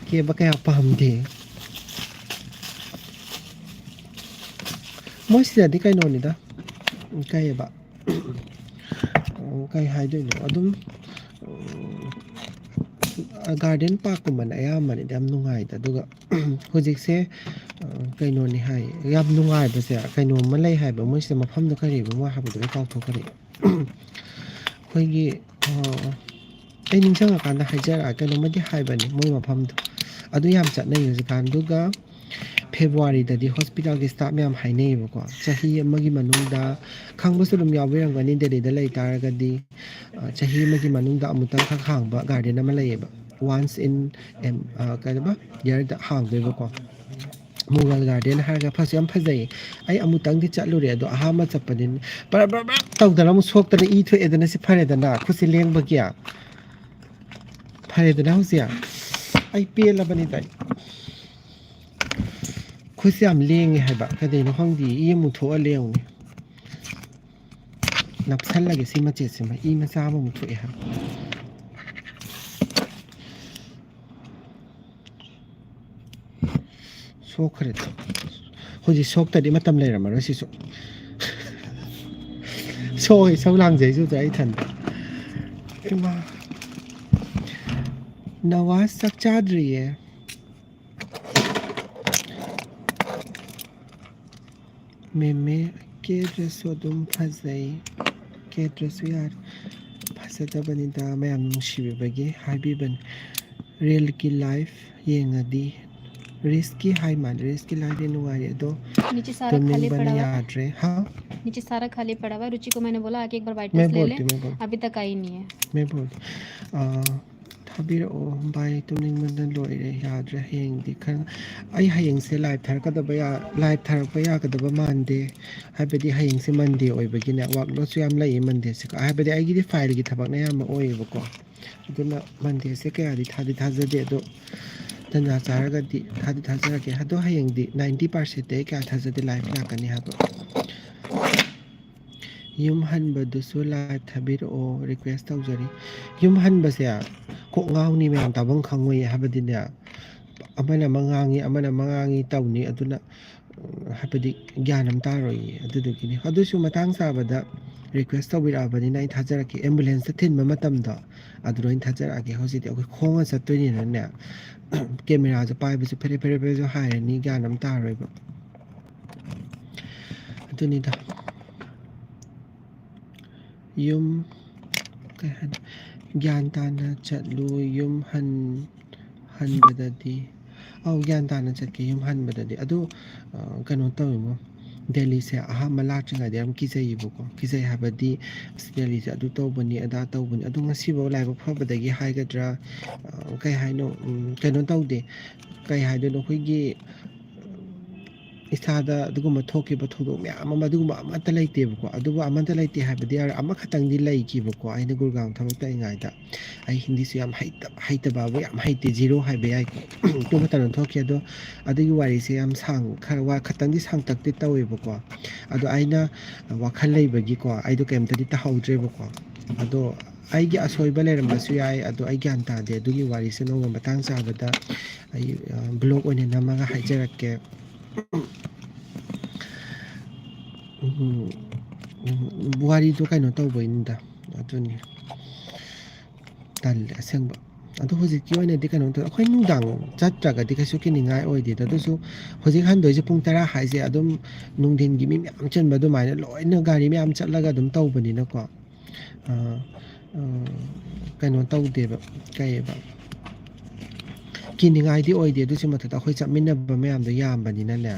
ꯀꯦꯕ ꯀꯌꯥ ꯄꯥꯝꯗꯦ꯫ ꯃꯣꯏꯁꯤꯗꯗꯤ ꯀꯩꯅꯣꯅꯤꯗ, ꯀꯩꯑꯕ, ꯎꯝ, ꯀꯩ ꯍꯥꯏꯗꯣꯏꯅꯣ, ꯑꯗꯨꯝ, ꯎꯝ, ꯒꯥꯔꯗꯦꯟ ꯄꯥꯔꯛꯀꯨꯝꯕꯅ ꯑꯌꯥꯝꯕꯅꯗꯤ ꯌꯥꯝ ꯅꯨꯡꯉꯥꯏꯗ꯫ ꯑꯗꯨꯒ ꯍꯧꯖꯤꯛꯁꯦ, ꯑ, ꯀꯩꯅꯣꯅꯤ ꯍꯥꯏ, ꯌꯥꯝ ꯅꯨꯡꯉꯥꯏꯕꯁꯦ ꯀꯩꯅꯣꯝꯃ ꯂꯩ ꯍꯥꯏꯕ, ꯃꯣꯏꯁꯤꯗ ꯃꯐꯝꯗꯣ ꯀꯔꯤꯕ ꯃꯣꯏ ꯍꯥꯏꯕꯗꯣ ꯑꯩ ꯀꯥꯎꯊꯣꯛꯈ꯭ꯔꯦ꯫ ꯑꯩꯈꯣꯏꯒꯤ, ꯑ, ꯑꯩ ꯅꯤꯡꯁꯤꯡꯉꯀꯥꯟꯗ ꯍꯥꯏꯖꯔꯛꯑꯒꯦ, ꯀꯩꯅꯣꯝꯃꯗꯤ ꯍꯥꯏꯕꯅꯤ ꯃꯣꯏ ꯃꯐꯝꯗꯣ꯫ ꯑꯗꯨ ꯌꯥꯝ ꯆꯠꯅꯩ ꯍꯧꯖꯤꯛꯀꯥꯟ꯫ ꯑꯗꯨꯒ ꯐꯦꯕꯋꯥꯔꯤꯗꯗꯤ ꯍꯣꯁꯄꯤꯇꯥꯜꯒꯤ ꯁ꯭ꯇꯥꯐ ꯃꯌꯥꯝ ꯍꯥꯏꯅꯩꯌꯦꯕꯀꯣ, ꯆꯍꯤ ꯑꯃꯒꯤ ꯃꯅꯨꯡꯗ, ꯈꯪꯕꯁꯨ ꯑꯗꯨꯝ ꯌꯥꯎꯕꯤꯔꯝꯒꯅꯤ ꯗꯦꯜꯂꯤꯗ ꯂꯩ ꯇꯥꯔꯒꯗꯤ, ꯑ, ꯆꯍꯤ ꯑꯃꯒꯤ ꯃꯅꯨꯡꯗ ꯑꯃꯨꯛꯇꯪꯈꯛ ꯍꯥꯡꯕ ꯒꯥꯔꯗꯦꯟ ꯑꯃ ꯂꯩꯌꯦꯕ, once in, ꯑ, ꯀꯩꯅꯣꯕ, ꯌꯔꯗ ꯍꯥꯡꯗꯣꯏꯕꯀꯣ꯫ ꯃꯨꯒꯜ ꯒꯥꯔꯗꯦꯟ ꯍꯥꯏꯔꯒ ꯐꯁꯨ ꯌꯥꯝ ꯐꯖꯩꯌꯦ꯫ ꯑꯩ ꯑꯃꯨꯛꯇꯪꯗꯤ ꯆꯠꯂꯨꯔꯦ, ꯑꯗꯣ ꯑꯍꯥꯟꯕ ꯆꯠꯄꯅꯤꯅ ꯄꯔꯞ ꯄꯔꯞ ꯄꯔꯞ ꯇꯧꯗꯅ ꯑꯃꯨꯛ ꯁꯣꯛꯇꯅ ꯏ ꯊꯣꯛꯑꯦꯗꯅ, ꯁꯤ ꯐꯔꯦꯗꯅ, ꯈꯨꯠꯁꯤ ꯂꯦꯡꯕꯒꯤ꯫ ꯐꯔꯦꯗꯅ ꯍꯧꯖꯤꯛ꯫ ꯑꯩ ꯄꯦꯜꯂꯕꯅꯤꯗ ꯑꯩ꯫ ꯈꯨꯠꯁꯤ ꯌꯥꯝ ꯂꯦꯡꯉꯦ ꯍꯥꯏꯕ, ꯀꯩꯗꯩꯅꯣ ꯈꯪꯗꯦ, ꯏ ꯑꯃꯨꯛ ꯊꯣꯛꯍꯜꯂꯦ ꯌꯦꯡꯉꯨꯅꯦ꯫ ꯅꯞꯁꯜꯂꯒꯦ ꯁꯤ ꯃꯆꯦꯠꯁꯤꯃ, ꯏ ꯃꯆꯥ ꯑꯃꯃꯨꯛ ꯊꯣꯛꯑꯦ ꯍꯥꯏꯕ꯫ ꯁꯣꯛꯈ꯭ꯔꯦ꯫ ꯍꯧꯖꯤꯛ ꯁꯣꯛꯇꯗꯤ ꯃꯇꯝ ꯂꯩꯔꯝꯃꯔꯣꯏ ꯁꯤꯁꯨ꯫ ꯁꯣꯛꯑꯦ, ꯏꯁꯧ ꯂꯥꯡꯖꯩꯁꯨ ꯏꯊꯟꯗ꯫ ꯏꯃꯥ꯫ ꯅꯋꯥꯖ ꯆꯥꯛ ꯆꯥꯗ꯭ꯔꯤꯌꯦ꯫ ꯃꯦꯝꯃꯦ, ꯀꯦꯗ꯭ꯔꯁꯨ ꯑꯗꯨꯝ ꯐꯖꯩ꯫ ꯀꯦꯗ꯭ꯔꯁꯨ ꯌꯥꯔꯦ꯫ ꯐꯖꯗꯕꯅꯤꯗ, ꯃꯌꯥꯝ ꯅꯨꯡꯁꯤꯕꯤꯕꯒꯤ ꯍꯥꯏꯕꯤꯕꯅꯤ꯫ ꯔꯤꯜꯒꯤ ꯂꯥꯏꯐ ꯌꯦꯡꯉꯗꯤ, ꯔꯤꯁꯀꯤ ꯍꯥꯏ ꯃꯥꯜꯂꯦ, ꯔꯤꯁꯀꯤ ꯂꯥꯏꯐ ꯌꯥꯝ ꯅꯨꯡꯉꯥꯏꯔꯦ ꯑꯗꯣ, नीचे सारा खाली ꯇꯨꯝꯅꯤꯡꯕꯅ पड़ा हुआ है। ꯌꯥꯗ꯭ꯔꯦ꯫ ꯍꯥ? नीचे सारा खाली पड़ा हुआ है। रुचि को मैंने बोला, आके एक बार मैं वाइटनर्स ले ले। बोलती हूँ, मैं बोलती अभी तक आई नहीं है। मैं बोलती, ꯑꯥ, ꯊꯥꯕꯤꯔꯛꯑꯣ ꯚꯥꯏ, ꯇꯨꯝꯅꯤꯡꯕꯅ ꯂꯣꯏꯔꯦ, ꯌꯥꯗ꯭ꯔꯦ꯫ ꯍꯌꯦꯡꯗꯤ ꯈꯔ, ꯑꯩ ꯍꯌꯦꯡꯁꯦ ꯂꯥꯏꯚ ꯊꯥꯔꯛꯀꯗꯕ ꯌꯥ-, ꯂꯥꯏꯚ ꯊꯥꯔꯛꯄ ꯌꯥꯒꯗꯕ ꯃꯥꯟꯗꯦ꯫ ꯍꯥꯏꯕꯗꯤ ꯍꯌꯦꯡꯁꯦ ꯃꯟꯗꯦ ꯑꯣꯏꯕꯒꯤꯅꯦ, ꯋꯥꯛꯂꯣꯗꯁꯨ ꯌꯥꯝ ꯂꯩꯌꯦ ꯃꯟꯗꯦꯁꯦꯀꯣ꯫ ꯍꯥꯏꯕꯗꯤ ꯑꯩꯒꯤꯗꯤ ꯐꯥꯏꯜꯒꯤ ꯊꯕꯛꯅ ꯑꯌꯥꯝꯕ ꯑꯣꯏꯌꯦꯕꯀꯣ꯫ ꯑꯗꯨꯅ ꯃꯟꯗꯦꯁꯦ ꯀꯌꯥꯗꯤ ꯊꯥꯗꯤ ꯊꯥꯖꯗꯦ, ꯑꯗꯣ ꯇꯟꯖꯥ ꯆꯥꯔꯒꯗꯤ ꯊꯥꯗꯤ ꯊꯥꯖꯔꯛꯀꯦ꯫ ꯑꯗꯣ ꯍꯌꯦꯡꯗꯤ ninety percent ꯑꯩ ꯀꯌꯥ ꯊꯥꯖꯗꯦ ꯂꯥꯏꯚ ꯂꯥꯛꯀꯅꯤ ꯍꯥꯏꯕ꯫ ꯌꯨꯝ ꯍꯟꯕꯗꯨꯁꯨ ꯂꯥꯏꯚ ꯊꯥꯕꯤꯔꯛꯑꯣ, ꯔꯤꯀ꯭ꯋꯦꯁ ꯇꯧꯖꯔꯤ꯫ ꯌꯨꯝ ꯍꯟꯕꯁꯦ ꯀꯣꯛ ꯉꯥꯎꯅꯤ ꯃꯌꯥꯝ, ꯇꯥꯐꯝ ꯈꯪꯉꯣꯏꯌꯦ꯫ ꯍꯥꯏꯕꯗꯤꯅꯦ, ꯑꯃꯅ ꯑꯃ ꯉꯥꯡꯉꯤ, ꯑꯃꯅ ꯑꯃ ꯉꯥꯡꯉꯤ ꯇꯧꯅꯤ꯫ ꯑꯗꯨꯅ, ꯎꯝ, ꯍꯥꯏꯕꯗꯤ ꯒ꯭ꯌꯥꯟ ꯑꯃ ꯇꯥꯔꯣꯏꯌꯦ꯫ ꯑꯗꯨꯗꯨꯒꯤꯅꯤ꯫ ꯑꯗꯨꯁꯨ ꯃꯇꯥꯡ ꯆꯥꯕꯗ ꯔꯤꯀ꯭ꯋꯦꯁ ꯇꯧꯕꯤꯔꯛꯑꯕꯅꯤꯅ ꯑꯩ ꯊꯥꯖꯔꯛꯀꯦ꯫ ꯑꯦꯝꯕꯨꯂꯦꯟꯁꯇ ꯊꯤꯟꯕ ꯃꯇꯝꯗꯣ ꯑꯗꯨꯗ ꯑꯣꯏꯅ ꯊꯥꯖꯔꯛꯑꯒꯦ꯫ ꯍꯧꯖꯤꯛꯇꯤ ꯑꯩꯈꯣꯏ ꯈꯣꯡꯅ ꯆꯠꯇꯣꯏꯅꯤꯅꯅꯦ, ꯀꯦꯃꯦꯔꯥꯁꯨ ꯄꯥꯏꯕꯁꯨ ꯐꯦꯔꯦ ꯐꯦꯔꯦ ꯐꯦꯔꯦꯁꯨ ꯍꯥꯏꯔꯅꯤ, ꯒ꯭ꯌꯥꯟ ꯑꯃ ꯇꯥꯔꯣꯏꯕ꯫ ꯑꯗꯨꯅꯤꯗ꯫ ꯌꯨꯝ, ꯀꯩ ꯍꯥꯏꯅꯤ? ꯒ꯭ꯌꯥꯟ ꯇꯥꯅ ꯆꯠꯂꯨ, ꯌꯨꯝ ꯍꯟ-, ꯍꯟꯕꯗꯗꯤ꯫ ꯑꯧ, ꯒ꯭ꯌꯥꯟ ꯇꯥꯅ ꯆꯠꯀꯦ ꯌꯨꯝ ꯍꯟꯕꯗꯗꯤ꯫ ꯑꯗꯨ, ꯑ, ꯀꯩꯅꯣ ꯇꯧꯋꯤꯉꯣ, ꯗꯦꯜꯂꯤꯁꯦ ꯑꯍꯥꯟꯕ ꯂꯥꯛꯇ꯭ꯔꯤꯉꯩꯗ ꯌꯥꯝ ꯀꯤꯖꯩꯌꯦꯕꯀꯣ꯫ ꯀꯤꯖꯩ ꯍꯥꯏꯕꯗꯤ, ꯑꯁ, ꯗꯦꯜꯂꯤꯁꯦ ꯑꯗꯨ ꯇꯧꯕꯅꯤ, ꯑꯗꯥ ꯇꯧꯕꯅꯤ꯫ ꯑꯗꯨ ꯉꯁꯤꯐꯥꯎ ꯂꯥꯏꯕꯛ ꯐꯕꯗꯒꯤ ꯍꯥꯏꯒꯗ꯭ꯔꯥ, ꯑ, ꯀꯩ ꯍꯥꯏꯅꯣ, ꯎꯝ, ꯀꯩꯅꯣ ꯇꯧꯗꯦ꯫ ꯀꯩ ꯍꯥꯏꯗꯣꯏꯅꯣ, ꯑꯩꯈꯣꯏꯒꯤ ꯏꯁꯥꯗ ꯑꯗꯨꯒꯨꯝꯕ ꯊꯣꯛꯈꯤꯕ ꯊꯧꯗꯣꯛ ꯃꯌꯥꯝ ꯑꯃ, ꯑꯗꯨꯒꯨꯝꯕ ꯑꯃꯠꯇ ꯂꯩꯇꯦꯕꯀꯣ꯫ ꯑꯗꯨꯕꯨ ꯑꯃꯠꯇ ꯂꯩꯇꯦ ꯍꯥꯏꯕꯗꯤ ꯌꯥꯔꯣꯏ, ꯑꯃꯈꯛꯇꯪꯗꯤ ꯂꯩꯈꯤꯕꯀꯣ꯫ ꯑꯩꯅ ꯒꯨꯔꯒꯥꯎ ꯊꯕꯛ ꯇꯧꯔꯤꯉꯩꯗ, ꯑꯩ ꯍꯤꯟꯗꯤꯁꯨ ꯌꯥꯝ ꯍꯩꯇꯕ, ꯍꯩꯇꯕꯕꯨ ꯌꯥꯝ ꯍꯩꯇꯦ, ꯖꯤꯔꯣ ꯍꯥꯏꯕ ꯌꯥꯏꯀꯣ꯫ ꯑꯗꯨ ꯃꯇꯝꯗ ꯊꯣꯛꯈꯤ꯫ ꯑꯗꯣ ꯑꯗꯨꯒꯤ ꯋꯥꯔꯤꯁꯦ ꯌꯥꯝ ꯁꯥꯡ-, ꯈꯔ ꯋꯥ ꯈꯇꯪꯗꯤ ꯁꯥꯡꯇꯛꯇꯤ ꯇꯧꯋꯦꯕꯀꯣ꯫ ꯑꯗꯣ ꯑꯩꯅ ꯋꯥꯈꯜ ꯂꯩꯕꯒꯤꯀꯣ, ꯑꯩꯗꯣ ꯀꯩꯝꯇꯗꯤ ꯇꯥꯍꯧꯗ꯭ꯔꯦꯕꯀꯣ꯫ ꯑꯗꯣ ꯑꯩꯒꯤ ꯑꯁꯣꯏꯕ ꯂꯩꯔꯝꯕꯁꯨ ꯌꯥꯏ, ꯑꯗꯣ ꯑꯩ ꯒ꯭ꯌꯥꯟ ꯇꯥꯗꯦ꯫ ꯑꯗꯨꯒꯤ ꯋꯥꯔꯤꯁꯦ ꯅꯣꯡꯃ ꯃꯇꯥꯡ ꯆꯥꯕꯗ ꯑꯩ, ꯑ, ꯕ꯭ꯂꯣꯒ ꯑꯣꯏꯅ ꯅꯝꯃꯒ ꯍꯥꯏꯖꯔꯛꯀꯦ꯫ ꯎꯝ, ꯎꯝ, ꯋꯥꯔꯤꯗꯣ ꯀꯩꯅꯣ ꯇꯧꯕꯩꯅꯤꯗ, ꯑꯗꯨꯅꯤ꯫ ꯇꯜꯂꯦ ꯑꯁꯦꯡꯕ꯫ ꯑꯗꯣ ꯍꯧꯖꯤꯛꯀꯤ ꯑꯣꯏꯅꯗꯤ ꯀꯩꯅꯣ ꯇꯧꯋꯦ, ꯑꯩꯈꯣꯏ ꯅꯨꯡꯗꯥꯡ ꯆꯠꯇ꯭ꯔꯒꯗꯤ ꯀꯩꯁꯨ ꯀꯤꯅꯤꯡꯉꯥꯏ ꯑꯣꯏꯗꯦꯗ꯫ ꯑꯗꯨꯁꯨ ꯍꯧꯖꯤꯛ ꯍꯟꯗꯣꯏꯁꯦ ꯄꯨꯡ ꯇꯔꯥ ꯍꯥꯏꯁꯦ ꯑꯗꯨꯝ ꯅꯨꯡꯊꯤꯟꯒꯤ ꯃꯤ ꯃꯌꯥꯝ ꯆꯟꯕ ꯑꯗꯨꯃꯥꯏꯅ ꯂꯣꯏꯅ ꯒꯥꯔꯤ ꯃꯌꯥꯝ ꯆꯠꯂꯒ ꯑꯗꯨꯝ ꯇꯧꯕꯅꯤꯅꯀꯣ꯫ ꯑ, ꯑ, ꯀꯩꯅꯣ ꯇꯧꯗꯦꯕ, ꯀꯩꯑꯕ, ꯀꯤꯅꯤꯡꯉꯥꯏꯗꯤ ꯑꯣꯏꯗꯦ꯫ ꯑꯗꯨꯁꯨ ꯃꯊꯛꯇ ꯑꯩꯈꯣꯏ ꯆꯠꯃꯤꯟꯅꯕ ꯃꯌꯥꯝꯗꯣ ꯌꯥꯝꯕꯅꯤꯅꯅꯦ꯫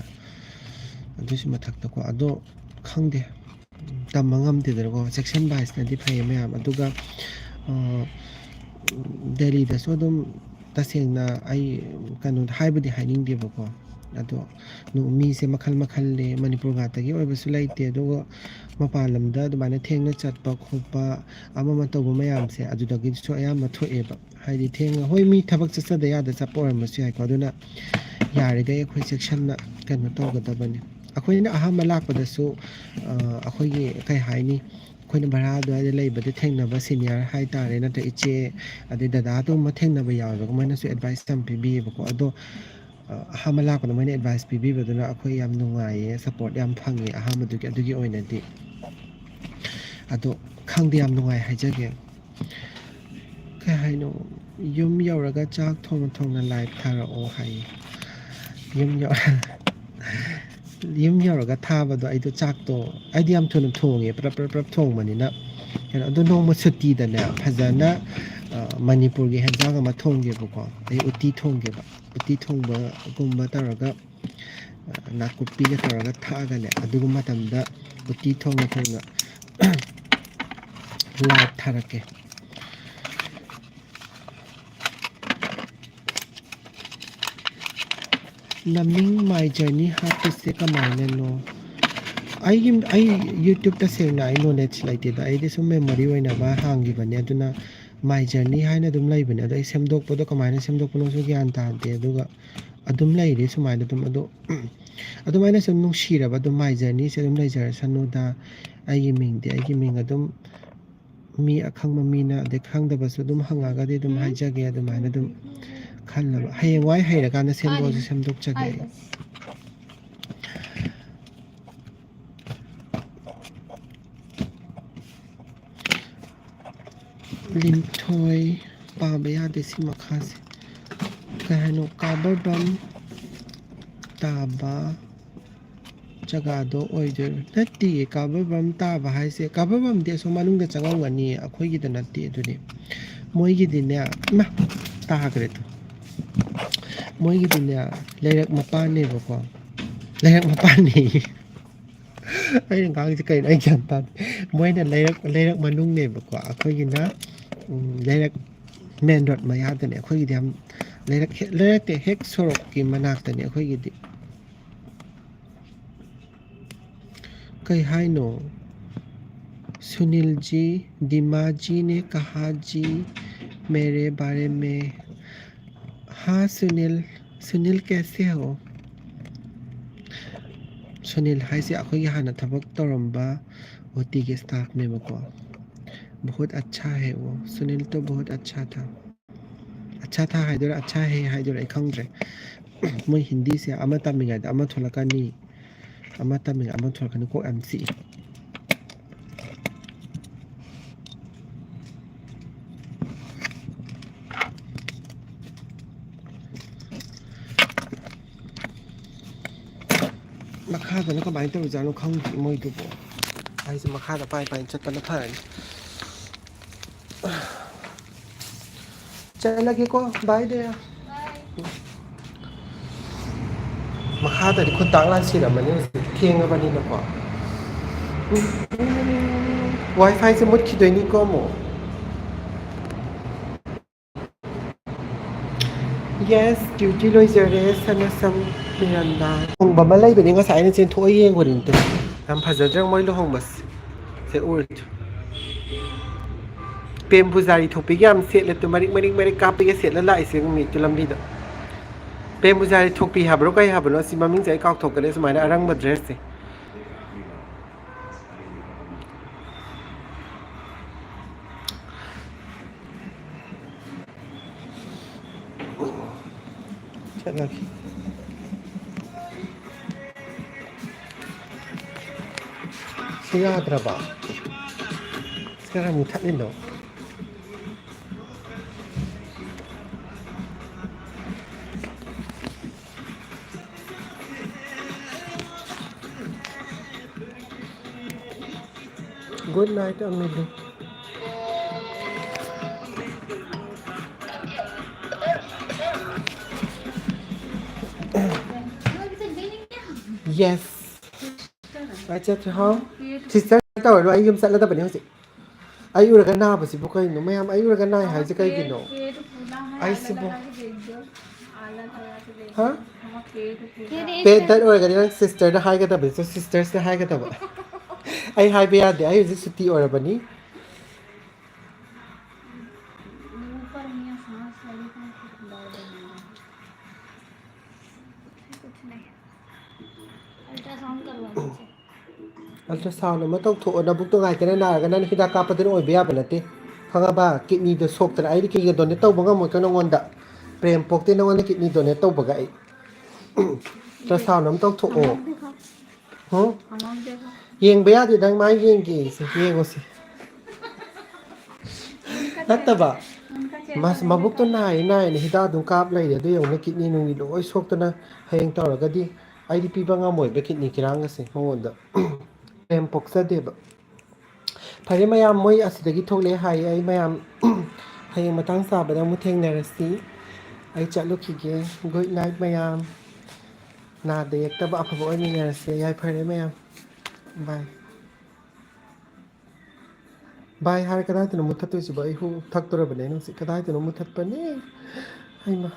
ꯑꯗꯨꯁꯨ ꯃꯊꯛꯇꯀꯣ꯫ ꯑꯗꯣ ꯈꯪꯗꯦ, ꯇꯝꯕ ꯉꯝꯗꯦꯗꯅꯀꯣ꯫ ꯆꯦꯛꯁꯤꯟꯕ ꯍꯥꯏꯁꯤꯅꯗꯤ ꯐꯩꯌꯦ ꯃꯌꯥꯝ꯫ ꯑꯗꯨꯒ, ꯑ, ꯗꯦꯜꯂꯤꯗꯁꯨ ꯑꯗꯨꯝ ꯇꯁꯦꯡꯅ ꯑꯩ ꯀꯩꯅꯣꯗ ꯍꯥꯏꯕꯨꯗꯤ ꯍꯥꯏꯅꯤꯡꯗꯦꯕꯀꯣ꯫ ꯑꯗꯣ ꯅꯨ-, ꯃꯤꯁꯦ ꯃꯈꯜ ꯃꯈꯜꯅꯦ꯫ ꯃꯅꯤꯄꯨꯔ ꯉꯥꯛꯇꯒꯤ ꯑꯣꯏꯕꯁꯨ ꯂꯩꯇꯦ꯫ ꯑꯗꯨꯒ ꯃꯄꯥꯟ ꯂꯝꯗ ꯑꯗꯨꯃꯥꯏꯅ ꯊꯦꯡꯅ ꯆꯠꯄ ꯈꯣꯠꯄ, ꯑꯃ ꯑꯃ ꯇꯧꯕ ꯃꯌꯥꯝꯁꯦ ꯑꯗꯨꯗꯒꯤꯁꯨ ꯑꯌꯥꯝꯕ ꯊꯣꯛꯑꯦꯕ꯫ ꯍꯥꯏꯗꯤ ꯊꯦꯡꯅ, ꯍꯣꯏ, ꯃꯤ ꯊꯕꯛ ꯆꯠꯆꯗ ꯌꯥꯗ ꯆꯠꯄ ꯑꯣꯏꯔꯝꯕꯁꯨ ꯌꯥꯏꯀꯣ꯫ ꯑꯗꯨꯅ ꯌꯥꯔꯤꯈꯩ ꯑꯩꯈꯣꯏ ꯆꯦꯛꯁꯤꯟꯅ ꯀꯩꯅꯣ ꯇꯧꯒꯗꯕꯅꯤ꯫ ꯑꯩꯈꯣꯏꯅ ꯑꯍꯥꯟꯕ ꯂꯥꯛꯄꯗꯁꯨ, ꯑ, ꯑꯩꯈꯣꯏꯒꯤ ꯀꯩ ꯍꯥꯏꯅꯤ, ꯑꯩꯈꯣꯏꯅ ꯚꯔꯥ ꯑꯗꯨꯋꯥꯏꯗ ꯂꯩꯕꯗ ꯊꯦꯡꯅꯕ ꯁꯤꯅꯤꯌꯔ ꯍꯥꯏꯇꯥꯔꯦ, ꯅꯠꯇ꯭ꯔ ꯏꯆꯦ, ꯑꯗꯩ ꯗꯗꯥ ꯑꯗꯨꯒꯨꯝꯕ ꯊꯦꯡꯅꯕ ꯌꯥꯎꯋꯦꯕꯀꯣ꯫ ꯃꯣꯏꯅꯁꯨ ꯑꯦꯗꯚꯥꯏꯁ ꯌꯥꯝ ꯄꯤꯕꯤꯌꯦꯕꯀꯣ꯫ ꯑꯗꯣ, ꯑ, ꯑꯍꯥꯟꯕ ꯂꯥꯛꯄꯗ ꯃꯣꯏꯅ ꯑꯦꯗꯚꯥꯏꯁ ꯄꯤꯕꯤꯕꯗꯨꯅ ꯑꯩꯈꯣꯏ ꯌꯥꯝ ꯅꯨꯡꯉꯥꯏꯌꯦ, ꯁꯄꯣꯔꯠ ꯌꯥꯝ ꯐꯪꯉꯦ ꯑꯍꯥꯟꯕꯗꯨꯒꯤ, ꯑꯗꯨꯒꯤ ꯑꯣꯏꯅꯗꯤ꯫ ꯑꯗꯣ ꯈꯪꯗꯦ, ꯌꯥꯝ ꯅꯨꯡꯉꯥꯏ ꯍꯥꯏꯖꯒꯦ꯫ ꯀꯩ ꯍꯥꯏꯅꯣ? "ꯌꯨꯝ ꯌꯧꯔꯒ ꯆꯥꯛ ꯊꯣꯡꯅ ꯊꯣꯡꯅ ꯂꯥꯏꯚ ꯊꯥꯔꯛꯑꯣ" ꯍꯥꯏꯌꯦ꯫ ꯌꯨꯝ ꯌꯧ-, ꯌꯨꯝ ꯌꯧꯔꯒ ꯊꯥꯕꯗꯣ, ꯑꯩꯗꯣ ꯆꯥꯛꯇꯣ, ꯑꯩꯗꯤ ꯌꯥꯝ ꯊꯨꯅ ꯊꯣꯡꯉꯦ, ꯄ꯭ꯔꯞ ꯄ꯭ꯔꯞ ꯄ꯭ꯔꯞ ꯊꯣꯡꯕꯅꯤꯅ꯫ ꯀꯩꯅꯣ, ꯑꯗꯣ ꯅꯣꯡꯃ ꯁꯨꯇꯤꯗꯅꯦ, ꯐꯖꯅ, ꯑ, ꯃꯅꯤꯄꯨꯔꯒꯤ ꯍꯦꯟꯖꯥꯡ ꯑꯃ ꯊꯣꯡꯒꯦꯕꯀꯣ꯫ ꯑꯩ ꯎꯇꯤ ꯊꯣꯡꯒꯦꯕ꯫ ꯎꯇꯤ ꯊꯣꯡꯕꯒꯨꯝꯕ ꯇꯧꯔꯒ, ꯑ, ꯅꯥꯀꯨꯞꯄꯤꯒ ꯇꯧꯔꯒ ꯊꯥꯛꯑꯒꯅꯦ, ꯑꯗꯨꯒꯨꯝꯕ ꯃꯇꯝꯗ ꯎꯇꯤ ꯊꯣꯡꯅ ꯊꯣꯡꯅ ꯂꯥꯏꯚ ꯊꯥꯔꯛꯀꯦ꯫ ꯅꯃꯤꯡ My Journey ꯍꯥꯞꯄꯤꯁꯦ ꯀꯃꯥꯏꯅꯅꯣ? ꯑꯩꯒꯤ, ꯑꯩ YouTube ꯇꯁꯦꯡꯅ ꯑꯩ ꯅꯣꯂꯦꯖ ꯂꯩꯇꯦꯗ꯫ ꯑꯩꯗꯤ ꯁꯨꯝ ꯃꯦꯃꯣꯔꯤ ꯑꯣꯏꯅꯕ ꯍꯥꯡꯈꯤꯕꯅꯦ꯫ ꯑꯗꯨꯅ My Journey ꯍꯥꯏꯅ ꯑꯗꯨꯝ ꯂꯩꯕꯅꯦ꯫ ꯑꯗꯣ ꯑꯩ ꯁꯦꯝꯗꯣꯛꯄꯗꯣ ꯀꯃꯥꯏꯅ ꯁꯦꯝꯗꯣꯛꯄꯅꯣꯁꯨ ꯒ꯭ꯌꯥꯟ ꯇꯥꯗꯦ꯫ ꯑꯗꯨꯒ ꯑꯗꯨꯝ ꯂꯩꯔꯤ ꯁꯨꯃꯥꯏꯅ ꯑꯗꯨꯝ꯫ ꯑꯗꯣ ꯑꯗꯨꯃꯥꯏꯅ ꯁꯨꯝ ꯅꯨꯡꯁꯤꯔꯕ ꯑꯗꯨꯝ My Journey ꯁꯦ ꯑꯗꯨꯝ ꯂꯩꯖꯔꯁꯅꯨꯗ꯫ ꯑꯩꯒꯤ ꯃꯤꯡꯗꯤ ꯑꯩꯒꯤ ꯃꯤꯡ ꯑꯗꯨꯝ ꯃꯤ ꯑꯈꯪꯕ ꯃꯤꯅ, ꯑꯗꯩ ꯈꯪꯗꯕꯁꯨ ꯑꯗꯨꯝ ꯍꯪꯉꯒꯗꯤ ꯑꯗꯨꯝ ꯎꯝ꯫ ꯍꯥꯏꯖꯒꯦ꯫ ꯑꯗꯨꯃꯥꯏꯅ ꯑꯗꯨꯝ ꯈꯜꯂꯕ꯫ ꯍꯌꯦꯡꯋꯥꯏ ꯍꯩꯔꯀꯥꯟꯗ ꯁꯦꯝꯗꯣꯛꯑꯁꯨ ꯃꯥꯅꯤ꯫ ꯁꯦꯝꯗꯣꯛꯆꯒꯦ ꯑꯩ꯫ ꯍꯥꯏꯕꯅꯤ꯫ ꯂꯤꯟꯊꯣꯏ꯫ ꯄꯥꯕ ꯌꯥꯗꯦ ꯁꯤ ꯃꯈꯥꯁꯦ꯫ ꯀꯩ ꯍꯥꯏꯅꯣ? ꯀꯥꯕꯔꯕꯝ ꯇꯥꯕ ꯖꯒꯥꯗꯣ ꯑꯣꯏꯗꯣꯏꯔꯣ? ꯅꯠꯇꯤꯌꯦ, ꯀꯥꯕꯔꯕꯝ ꯇꯥꯕ ꯍꯥꯏꯁꯦ, ꯀꯥꯕꯔꯕꯝꯗꯤ ꯑꯁꯣꯝ ꯃꯅꯨꯡꯗ ꯆꯪꯉꯝꯒꯅꯤ, ꯑꯩꯈꯣꯏꯒꯤꯗ ꯅꯠꯇꯦ ꯑꯗꯨꯗꯤ꯫ ꯃꯣꯏꯒꯤꯗꯤꯅꯦ, ꯏꯃꯥ, ꯇꯥꯈ꯭ꯔꯦ ꯇꯨ꯫ ꯃꯣꯏꯒꯤꯗꯤꯅꯦ, ꯂꯩꯔꯛ ꯃꯄꯥꯟꯅꯦꯕꯀꯣ꯫ ꯂꯩꯔꯛ ꯃꯄꯥꯟꯅꯦ꯫ ꯑꯩꯅ ꯉꯥꯡꯉꯤꯁꯦ ꯀꯩꯅꯣ? ꯑꯩ ꯒ꯭ꯌꯥꯟ ꯇꯥꯗꯦ꯫ ꯃꯣꯏꯅ ꯂꯩꯔꯛ, ꯂꯩꯔꯛ ꯃꯅꯨꯡꯅꯦꯕꯀꯣ, ꯑꯩꯈꯣꯏꯒꯤꯅ, ꯎꯝ, ꯂꯩꯔꯛ, ꯃꯦꯟ ꯔꯣꯗ ꯃꯌꯥꯗꯅꯦ꯫ ꯑꯩꯈꯣꯏꯒꯤꯗꯤ ꯌꯥꯝ ꯂꯩꯔꯛ ꯍꯦꯛ, ꯂꯩꯔꯛꯇ ꯍꯦꯛ ꯁꯣꯔꯣꯛꯀꯤ ꯃꯅꯥꯛꯇꯅꯦ ꯑꯩꯈꯣꯏꯒꯤꯗꯤ꯫ ꯀꯩ ꯍꯥꯏꯅꯣ? सुनील जी, दिमा जी ने कहा जी मेरे बारे में। हाँ सुनील, सुनील कैसे हो? सुनील ꯍꯥꯏꯁꯦ ꯑꯩꯈꯣꯏꯒꯤ ꯍꯥꯟꯅ ꯊꯕꯛ ꯇꯧꯔꯝꯕ ꯑꯣ ꯇꯤꯒꯤ ꯁ꯭ꯇꯥꯐꯅꯦꯕꯀꯣ꯫ बहुत अच्छा है वो, सुनील तो बहुत अच्छा था꯫ अच्छा था ꯍꯥꯏꯗꯣꯏꯔꯥ, अच्छा है ꯍꯥꯏꯗꯣꯏꯔꯥ ꯑꯩ ꯈꯪꯗ꯭ꯔꯦ꯫ ꯃꯣꯏ ꯍꯤꯟꯗꯤꯁꯦ ꯑꯃ ꯇꯝꯃꯤꯉꯩꯗ ꯑꯃ ꯊꯣꯛꯂꯛꯀꯅꯤ, ꯑꯃ ꯇꯝꯃꯤꯉꯩꯗ ꯑꯃ ꯊꯣꯛꯂꯛꯀꯅꯤ, ꯀꯣꯛ ꯌꯥꯝ ꯆꯤꯛꯏ꯫ ꯃꯈꯥꯗꯅ ꯀꯃꯥꯏꯅ ꯇꯧꯔꯤꯖꯥꯠꯅꯣ ꯈꯪꯗꯦ ꯃꯣꯏꯗꯨꯕꯨ꯫ ꯑꯩꯁꯦ ꯃꯈꯥꯗ ꯄꯥꯏ ꯄꯥꯏꯅ ꯆꯠꯄꯅ ꯐꯔꯅꯤ꯫ ꯆꯠꯂꯒꯦꯀꯣ, ꯕꯥꯏ ꯗꯌꯥ꯫ ꯃꯈꯥꯗꯗꯤ ꯈꯨꯠ ꯇꯥꯛ ꯂꯥꯟꯁꯤꯔꯝꯃꯅꯤ ꯍꯧꯖꯤꯛ ꯊꯦꯡꯉꯕꯅꯤꯅꯀꯣ꯫ ꯋꯥꯏ ꯐꯥꯏꯁꯦ ꯃꯨꯠꯈꯤꯗꯣꯏꯅꯤꯀꯣ ꯑꯃꯨꯛ꯫ ꯌꯦꯁ, ꯗ꯭ꯌꯨꯇꯤ ꯂꯣꯏꯖꯔꯦ, ꯁꯅꯥꯁꯝ ꯃꯤꯔꯟꯗꯥ꯫ ꯂꯨꯍꯣꯡꯕ ꯑꯃ ꯂꯩꯕꯅꯤ, ꯉꯁꯥꯏ ꯑꯩꯅ ꯆꯦꯟꯊꯣꯛꯑ ꯌꯦꯡꯉꯨꯔꯤꯅꯤ꯫ ꯌꯥꯝ ꯐꯖꯗ꯭ꯔꯥ ꯃꯣꯏ ꯂꯨꯍꯣꯡꯕꯁꯦ? ꯁꯦ ꯎꯔꯗꯤ꯫ ꯄ꯭ꯔꯦꯝ ꯄꯨꯖꯥꯔꯤ ꯊꯣꯛꯄꯤꯒ ꯌꯥꯝ ꯁꯦꯠꯂꯦ ꯇꯨ, ꯃꯔꯤꯛ ꯃꯔꯤꯛ ꯃꯔꯤꯛ ꯀꯥꯞꯄꯤꯒ ꯁꯦꯠꯂ ꯂꯥꯛꯏꯁꯦ ꯅꯨꯃꯤꯠꯇꯨ ꯂꯝꯕꯤꯗ꯫ ꯄ꯭ꯔꯦꯝ ꯄꯨꯖꯥꯔꯤ ꯊꯣꯛꯄꯤ ꯍꯥꯏꯕ꯭ꯔꯣ ꯀꯩ ꯍꯥꯏꯕꯅꯣ? ꯑꯁꯤ ꯃꯃꯤꯡꯁꯦ ꯑꯩ ꯀꯥꯎꯊꯣꯛꯀꯅꯤ, ꯁꯨꯃꯥꯏꯅ ꯑꯔꯪꯕ ꯗ꯭ꯔꯦꯁꯁꯦ꯫ ꯆꯠꯂꯒꯦ꯫ ꯁꯤ ꯌꯥꯗ꯭ꯔꯕ? ꯁꯤ ꯀꯔꯝ ꯃꯨꯊꯠꯂꯤꯅꯣ? Good night, Amelie. Yes. ꯑꯩ ꯆꯠꯇ꯭ꯔꯤ ꯍꯥꯎ꯫ ꯁꯤꯁꯇꯔ ꯇꯧꯔꯅꯨ, ꯑꯩ ꯌꯨꯝ ꯆꯠꯂꯗꯕꯅꯦ ꯍꯧꯖꯤꯛ꯫ ꯑꯩ ꯎꯔꯒ ꯅꯥꯕꯁꯤꯕꯨ ꯀꯩꯅꯣ? ꯃꯌꯥꯝ ꯑꯩ ꯎꯔꯒ ꯅꯥꯏ ꯍꯥꯏꯁꯦ ꯀꯩꯒꯤꯅꯣ? ꯑꯩꯁꯤꯕꯨ ꯍꯥ? ꯄꯦꯠ ꯗꯠ ꯑꯣꯏꯔꯒꯗꯤ ꯅꯪ ꯁꯤꯁꯇꯔꯗ ꯍꯥꯏꯒꯗꯕꯅꯤ, ꯁꯤꯁꯇꯔꯁꯇ ꯍꯥꯏꯒꯗꯕ꯫ ꯑꯩ ꯍꯥꯏꯕ ꯌꯥꯗꯦ, ꯑꯩ ꯍꯧꯖꯤꯛ ꯁꯨꯇꯤ ꯑꯣꯏꯔꯕꯅꯤ꯫ Ultrasound ꯑꯃ ꯇꯧꯊꯣꯛꯑꯣ꯫ ꯅꯕꯨꯛꯇꯣ ꯉꯥꯏꯇꯅ ꯅꯥꯔꯒ ꯅꯪ ꯍꯤꯗꯥꯛ ꯀꯥꯞꯄꯗꯨꯅ ꯑꯣꯏꯕ ꯌꯥꯕ ꯅꯠꯇꯦ, ꯈꯪꯉꯕ? ꯀꯤꯠꯅꯤꯗꯣ ꯁꯣꯛꯇꯅ꯫ ꯑꯩꯗꯤ ꯀꯤꯠꯅꯤꯒ ꯗꯣꯅꯦꯠ ꯇꯧꯕ ꯉꯝꯃꯣꯏꯀꯣ ꯅꯉꯣꯟꯗ꯫ ꯄ꯭ꯔꯦꯝ ꯄꯣꯛꯇꯦ ꯅꯉꯣꯟꯗ ꯀꯤꯠꯅꯤ ꯗꯣꯅꯦꯠ ꯇꯧꯕꯒ ꯑꯩ꯫ Ultrasound ꯑꯃ ꯇꯧꯊꯣꯛꯑꯣ꯫ ꯍꯨꯝ? ꯌꯦꯡꯕ ꯌꯥꯗꯦ, ꯅꯪ ꯃꯥꯏ ꯌꯦꯡꯒꯦ꯫ ꯁꯦ, ꯌꯦꯡꯉꯣꯁꯦ꯫ ꯅꯠꯇꯕ, ꯃꯥꯁ-, ꯃꯕꯨꯛꯇꯣ ꯅꯥꯏ ꯅꯥꯏꯅ ꯍꯤꯗꯥꯛ ꯑꯗꯨꯝ ꯀꯥꯞ ꯂꯩꯔꯦ꯫ ꯑꯗꯨ ꯌꯦꯡꯉꯨꯅꯦ, ꯀꯤꯠꯅꯤ ꯅꯨꯡꯅꯤ ꯂꯣꯏ ꯁꯣꯛꯇꯅ ꯍꯌꯦꯡ ꯇꯧꯔꯒꯗꯤ ꯑꯩꯗꯤ ꯄꯤꯕ ꯉꯝꯃꯣꯏꯕ ꯀꯤꯠꯅꯤ ꯀꯤꯔꯥꯡꯒꯁꯦ ꯃꯉꯣꯟꯗ꯫ ꯌꯥꯝ ꯄꯣꯛꯆꯗꯦꯕ꯫ ꯐꯔꯦ ꯃꯌꯥꯝ, ꯃꯣꯏ ꯑꯁꯤꯗꯒꯤ ꯊꯣꯛꯂꯛꯑꯦ ꯍꯥꯏꯌꯦ꯫ ꯑꯩ ꯃꯌꯥꯝ ꯍꯌꯦꯡ ꯃꯇꯥꯡ ꯆꯥꯕꯗ ꯑꯃꯨꯛ ꯊꯦꯡꯅꯔꯁꯤ꯫ ꯑꯩ ꯆꯠꯂꯨꯈꯤꯒꯦ꯫ Good night ꯃꯌꯥꯝ꯫ ꯅꯥꯗ ꯌꯦꯛꯇꯕ ꯑꯐꯕ ꯑꯣꯏꯃꯤꯟꯅꯔꯁꯦ꯫ ꯌꯥꯏꯐꯔꯦ ꯃꯌꯥꯝ꯫ Bye꯫ Bye ꯍꯥꯏꯔ ꯀꯗꯥꯏꯗꯅꯣ ꯃꯨꯠꯊꯠꯇꯣꯏꯁꯤꯕꯣ? ꯑꯩ ꯍꯨ ꯊꯛꯇꯣꯔꯕꯅꯦ ꯍꯧꯖꯤꯛ꯫ ꯀꯗꯥꯏꯗꯅꯣ ꯃꯨꯠꯊꯠꯄꯅꯦ? ꯍꯩꯃꯥ꯫